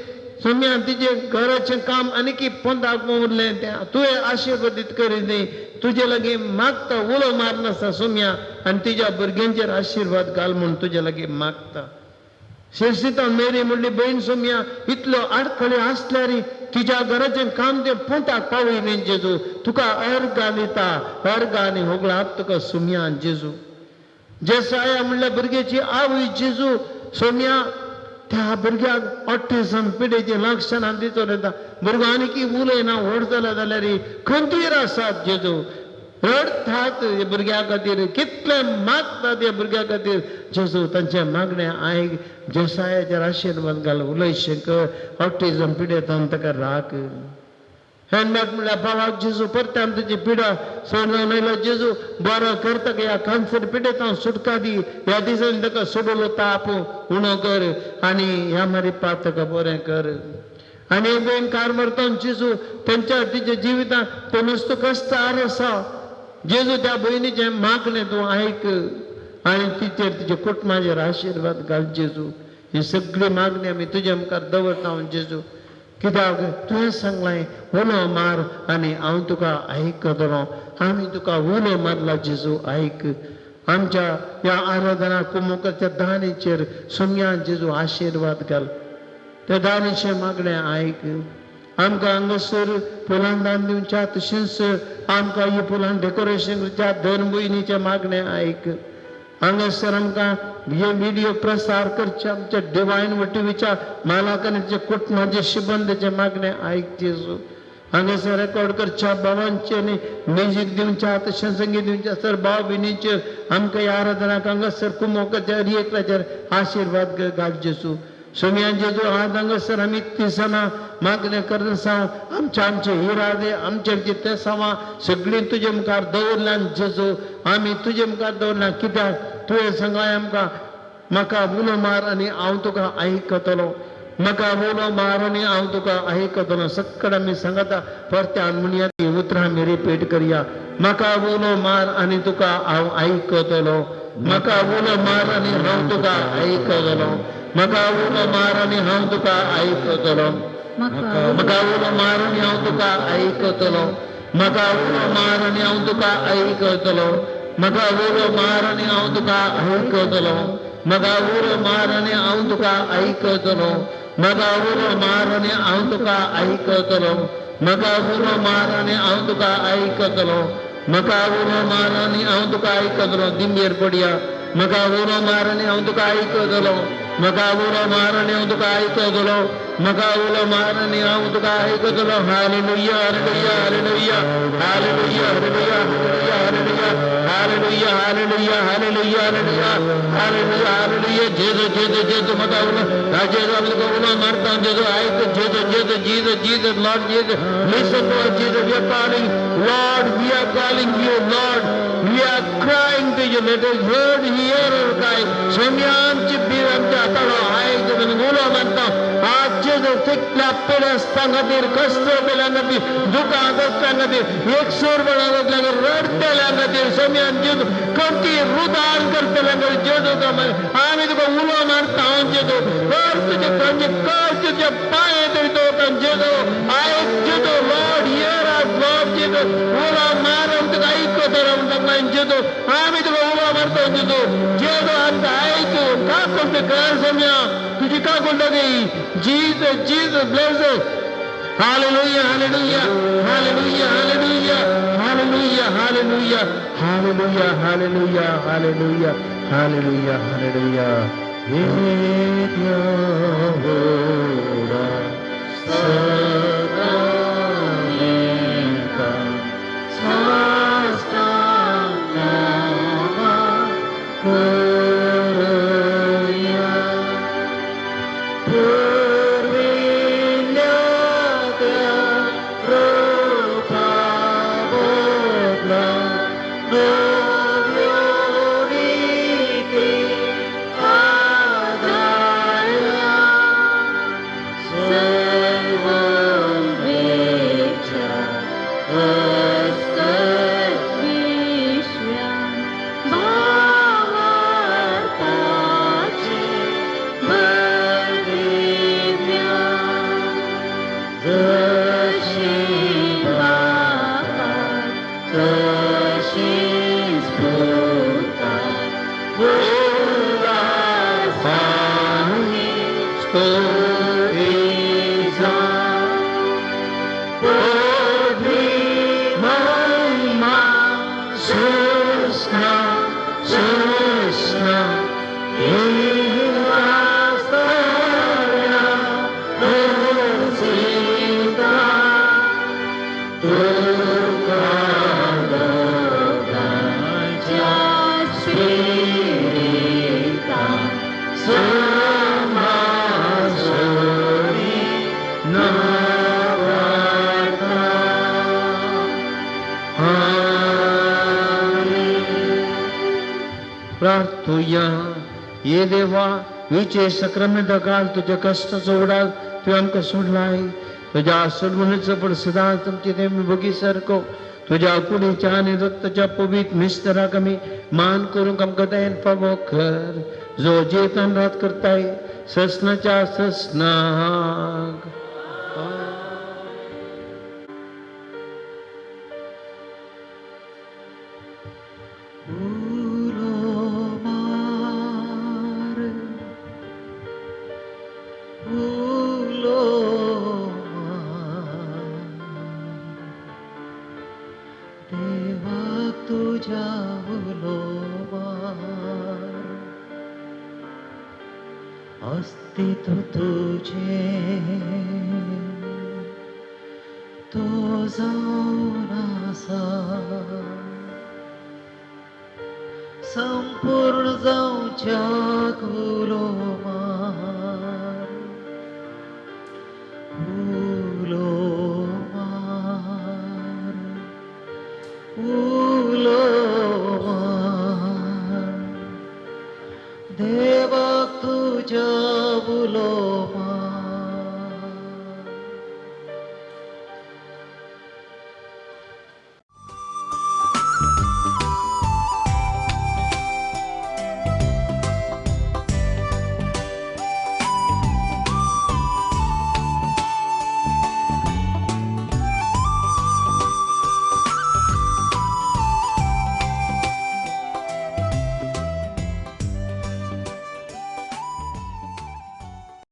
सोम्या तिचें घराचें काम आनीकी पोंदाक उरलें तें तुवें आशिर्वादीत करी न्ही तुजे लागीं मागता उलो मारनासता सोम्या आनी तिज्या भुरग्यांचेर आशिर्वाद घाल म्हूण तुजे लागीं मागता. शिरसीता मेरी म्हणली भयण सोम्या इतलो आडखळी आसल्यार तिज्या घराचें काम तें पोंताक पावयलें जेजू तुका अर्गां दिता अर्गां आनी होगळाप तुका सोम्या जेजू. जेसाया म्हणल्यार भुरग्याची आवय जेजू सोम्या त्या भुरग्याक ऑटिझम पिडेचें लक्षणां दिसून येता भुरगो आनीकी उलयना व्हड जाला जाल्यार खंतीर आसात जेजू रडटात भुरग्या खातीर कितले मागतात ह्या भुरग्या खातीर जेजू तांचें मागणें आयक जेसायाचेर आशिर्वाद घाल उलयशें कर ऑटिझम पिडेतान ताका राख. हॅन्डबॅग म्हणल्यार भावाक जेजू परत्यान तुजी पिडा सोडून आयलो जेजू बरो करता ह्या कांसर पिडेतान सुटका दी ह्या दिसांनी ताका सोडलो ताप उणो कर आनी ह्या मारी पाप ताका बरें कर. आनी एक भयण कारमरतान जेजू तेंच्या तिच्या जिवितांत तो नुस्तो कश्ट आसा जेजू त्या भयणीचें मागणें तूं आयक आनी तिचेर तिच्या कुटुंबाचेर आशिर्वाद घाल जेजू. ही सगळी मागणी आमी तुज्या मुखार दवरता जेजू कित्याक तुवें सांगलें उलो मार आनी हांव तुका आयकतलो आमी तुका उलो मारला जेजू आयक. आमच्या ह्या आराधना कुमुकाच्या दानीचेर सोम्या जेजू आशिर्वाद घाल त्या दानीचें मागणें आयक. आमकां हांगासर फुलां दान दिवच्या तशेंच आमकां ही फुलां डेकोरेशन करच्या धर्म भयणीचें मागणें आयक. हांगासर आमकां हे विडियो प्रसार करचे आमच्या डिवायन टीव्हीच्या मालाकांचे कुटुंबाचे शिबंदाचें मागणें आयक जेजू. हांगासर रेकॉर्ड करच्या भावांचे आनी म्युजीक दिवच्या तशें संगीत दिवच्या सर भाव भयणीचेर आमकां ह्या आराधनाक हांगासर कुमोकाचेर एकल्याचेर आशिर्वाद घाल जेजू. सोम्या जेजू आज हांगासर आमी दिसना मागणें करसांव आमचे आमचे इरादे आमचे आमचे तेसांवां सगळीं तुजे मुखार दवरल्यान जेजू आमी तुजे मुखार दवरल्या कित्याक तुवें सांगलां आमकां म्हाका उलो मार आनी हांव तुका आयकतलो म्हाका उलो मार आनी हांव तुका आयकतलो. सक्कड आमी सांगता परत्यान म्हणया ती उतरां आमी रिपीट करया. म्हाका उलो मार आनी तुका हांव आयकतलो म्हाका उलो मार आनी हांव तुका आयकतलो म्हाका उलो मार आनी हांव तुका आयकतलो म्हाका उलो मार आनी हांव तुका आयकतलो म्हाका उलो मार आनी हांव तुका आयकतलो म्हाका उलो मार आनी हांव तुका आयकतलो म्हाका उलो मार आनी हांव तुका आयकतलो म्हाका उलो मार आनी हांव तुका आयकतलो म्हाका उलो मार आनी हांव तुका आयकतलो म्हाका उलो मार आनी हांव तुका आयकतलो. दिंबेर पडया. म्हाका उलो मार आनी हांव तुका आयकतलो म्हाका उलो मार आनी हांव तुका आयकतलो म्हाका उलो मार आनी हांव तुका आयकतलो. Hallelujah hallelujah hallelujah hallelujah hallelujah hallelujah hallelujah hallelujah hallelujah hallelujah hallelujah. जेजू जेजू जेजू म्हाका उलो जेजू आमी तुका उलो मारता जेजू आयक जेजू जेजू Jesus Jesus Lord Jesus listen to us Jesus. We are calling Lord, we are calling you Lord, we are crying to you. Let us hear our cry. सोम्यांची Bir आमच्या हाताळो आयक म्हणून उलो मारता. आज जेजू तितल्या पिडेस्तां खातीर कश्ट पेल्या खातीर दुकां कसल्या खातीर एकसूरपणा जातल्या खातीर रडटेल्या खातीर सोम्यान जेजू करती रुदान करतल्या खातीर जेजू आमी तुका उलो मारता. हांव जेजू कर तुजे खंयचे कर तुजे पांय तरी तो जेजू आयक जेजू लॉर्ड here us Lord जेजू उलो मार तुका आयकतलो म्हणटा जेजू आमी तुका उलो मारता जेजू जेजू आमकां आयक काकुळट कर सोम्या तुजी काकुळट गई. Jesus Jesus bless us. Hallelujah hallelujah hallelujah hallelujah hallelujah hallelujah hallelujah hallelujah hallelujah hallelujah hallelujah. प्रार्थुया. ये देवा विचे सक्रमेंता काल तुज्या कश्टाचो उडास तुवें आमकां सोडलाय. तुज्या सोडवणेचो पण सदांच आमचे ते भोगी सारको तुज्या कुडीच्या आनी रक्ताच्या पवित्र मिस्तराक आमी मान करूंक आमकां दयेन फावो कर जो जेतान रात करताय ससनाच्या ससनाक. अस्तित्व तुझे तो जावन आसा संपूर्ण जावच्याक उलो मार. देवाक तुज्या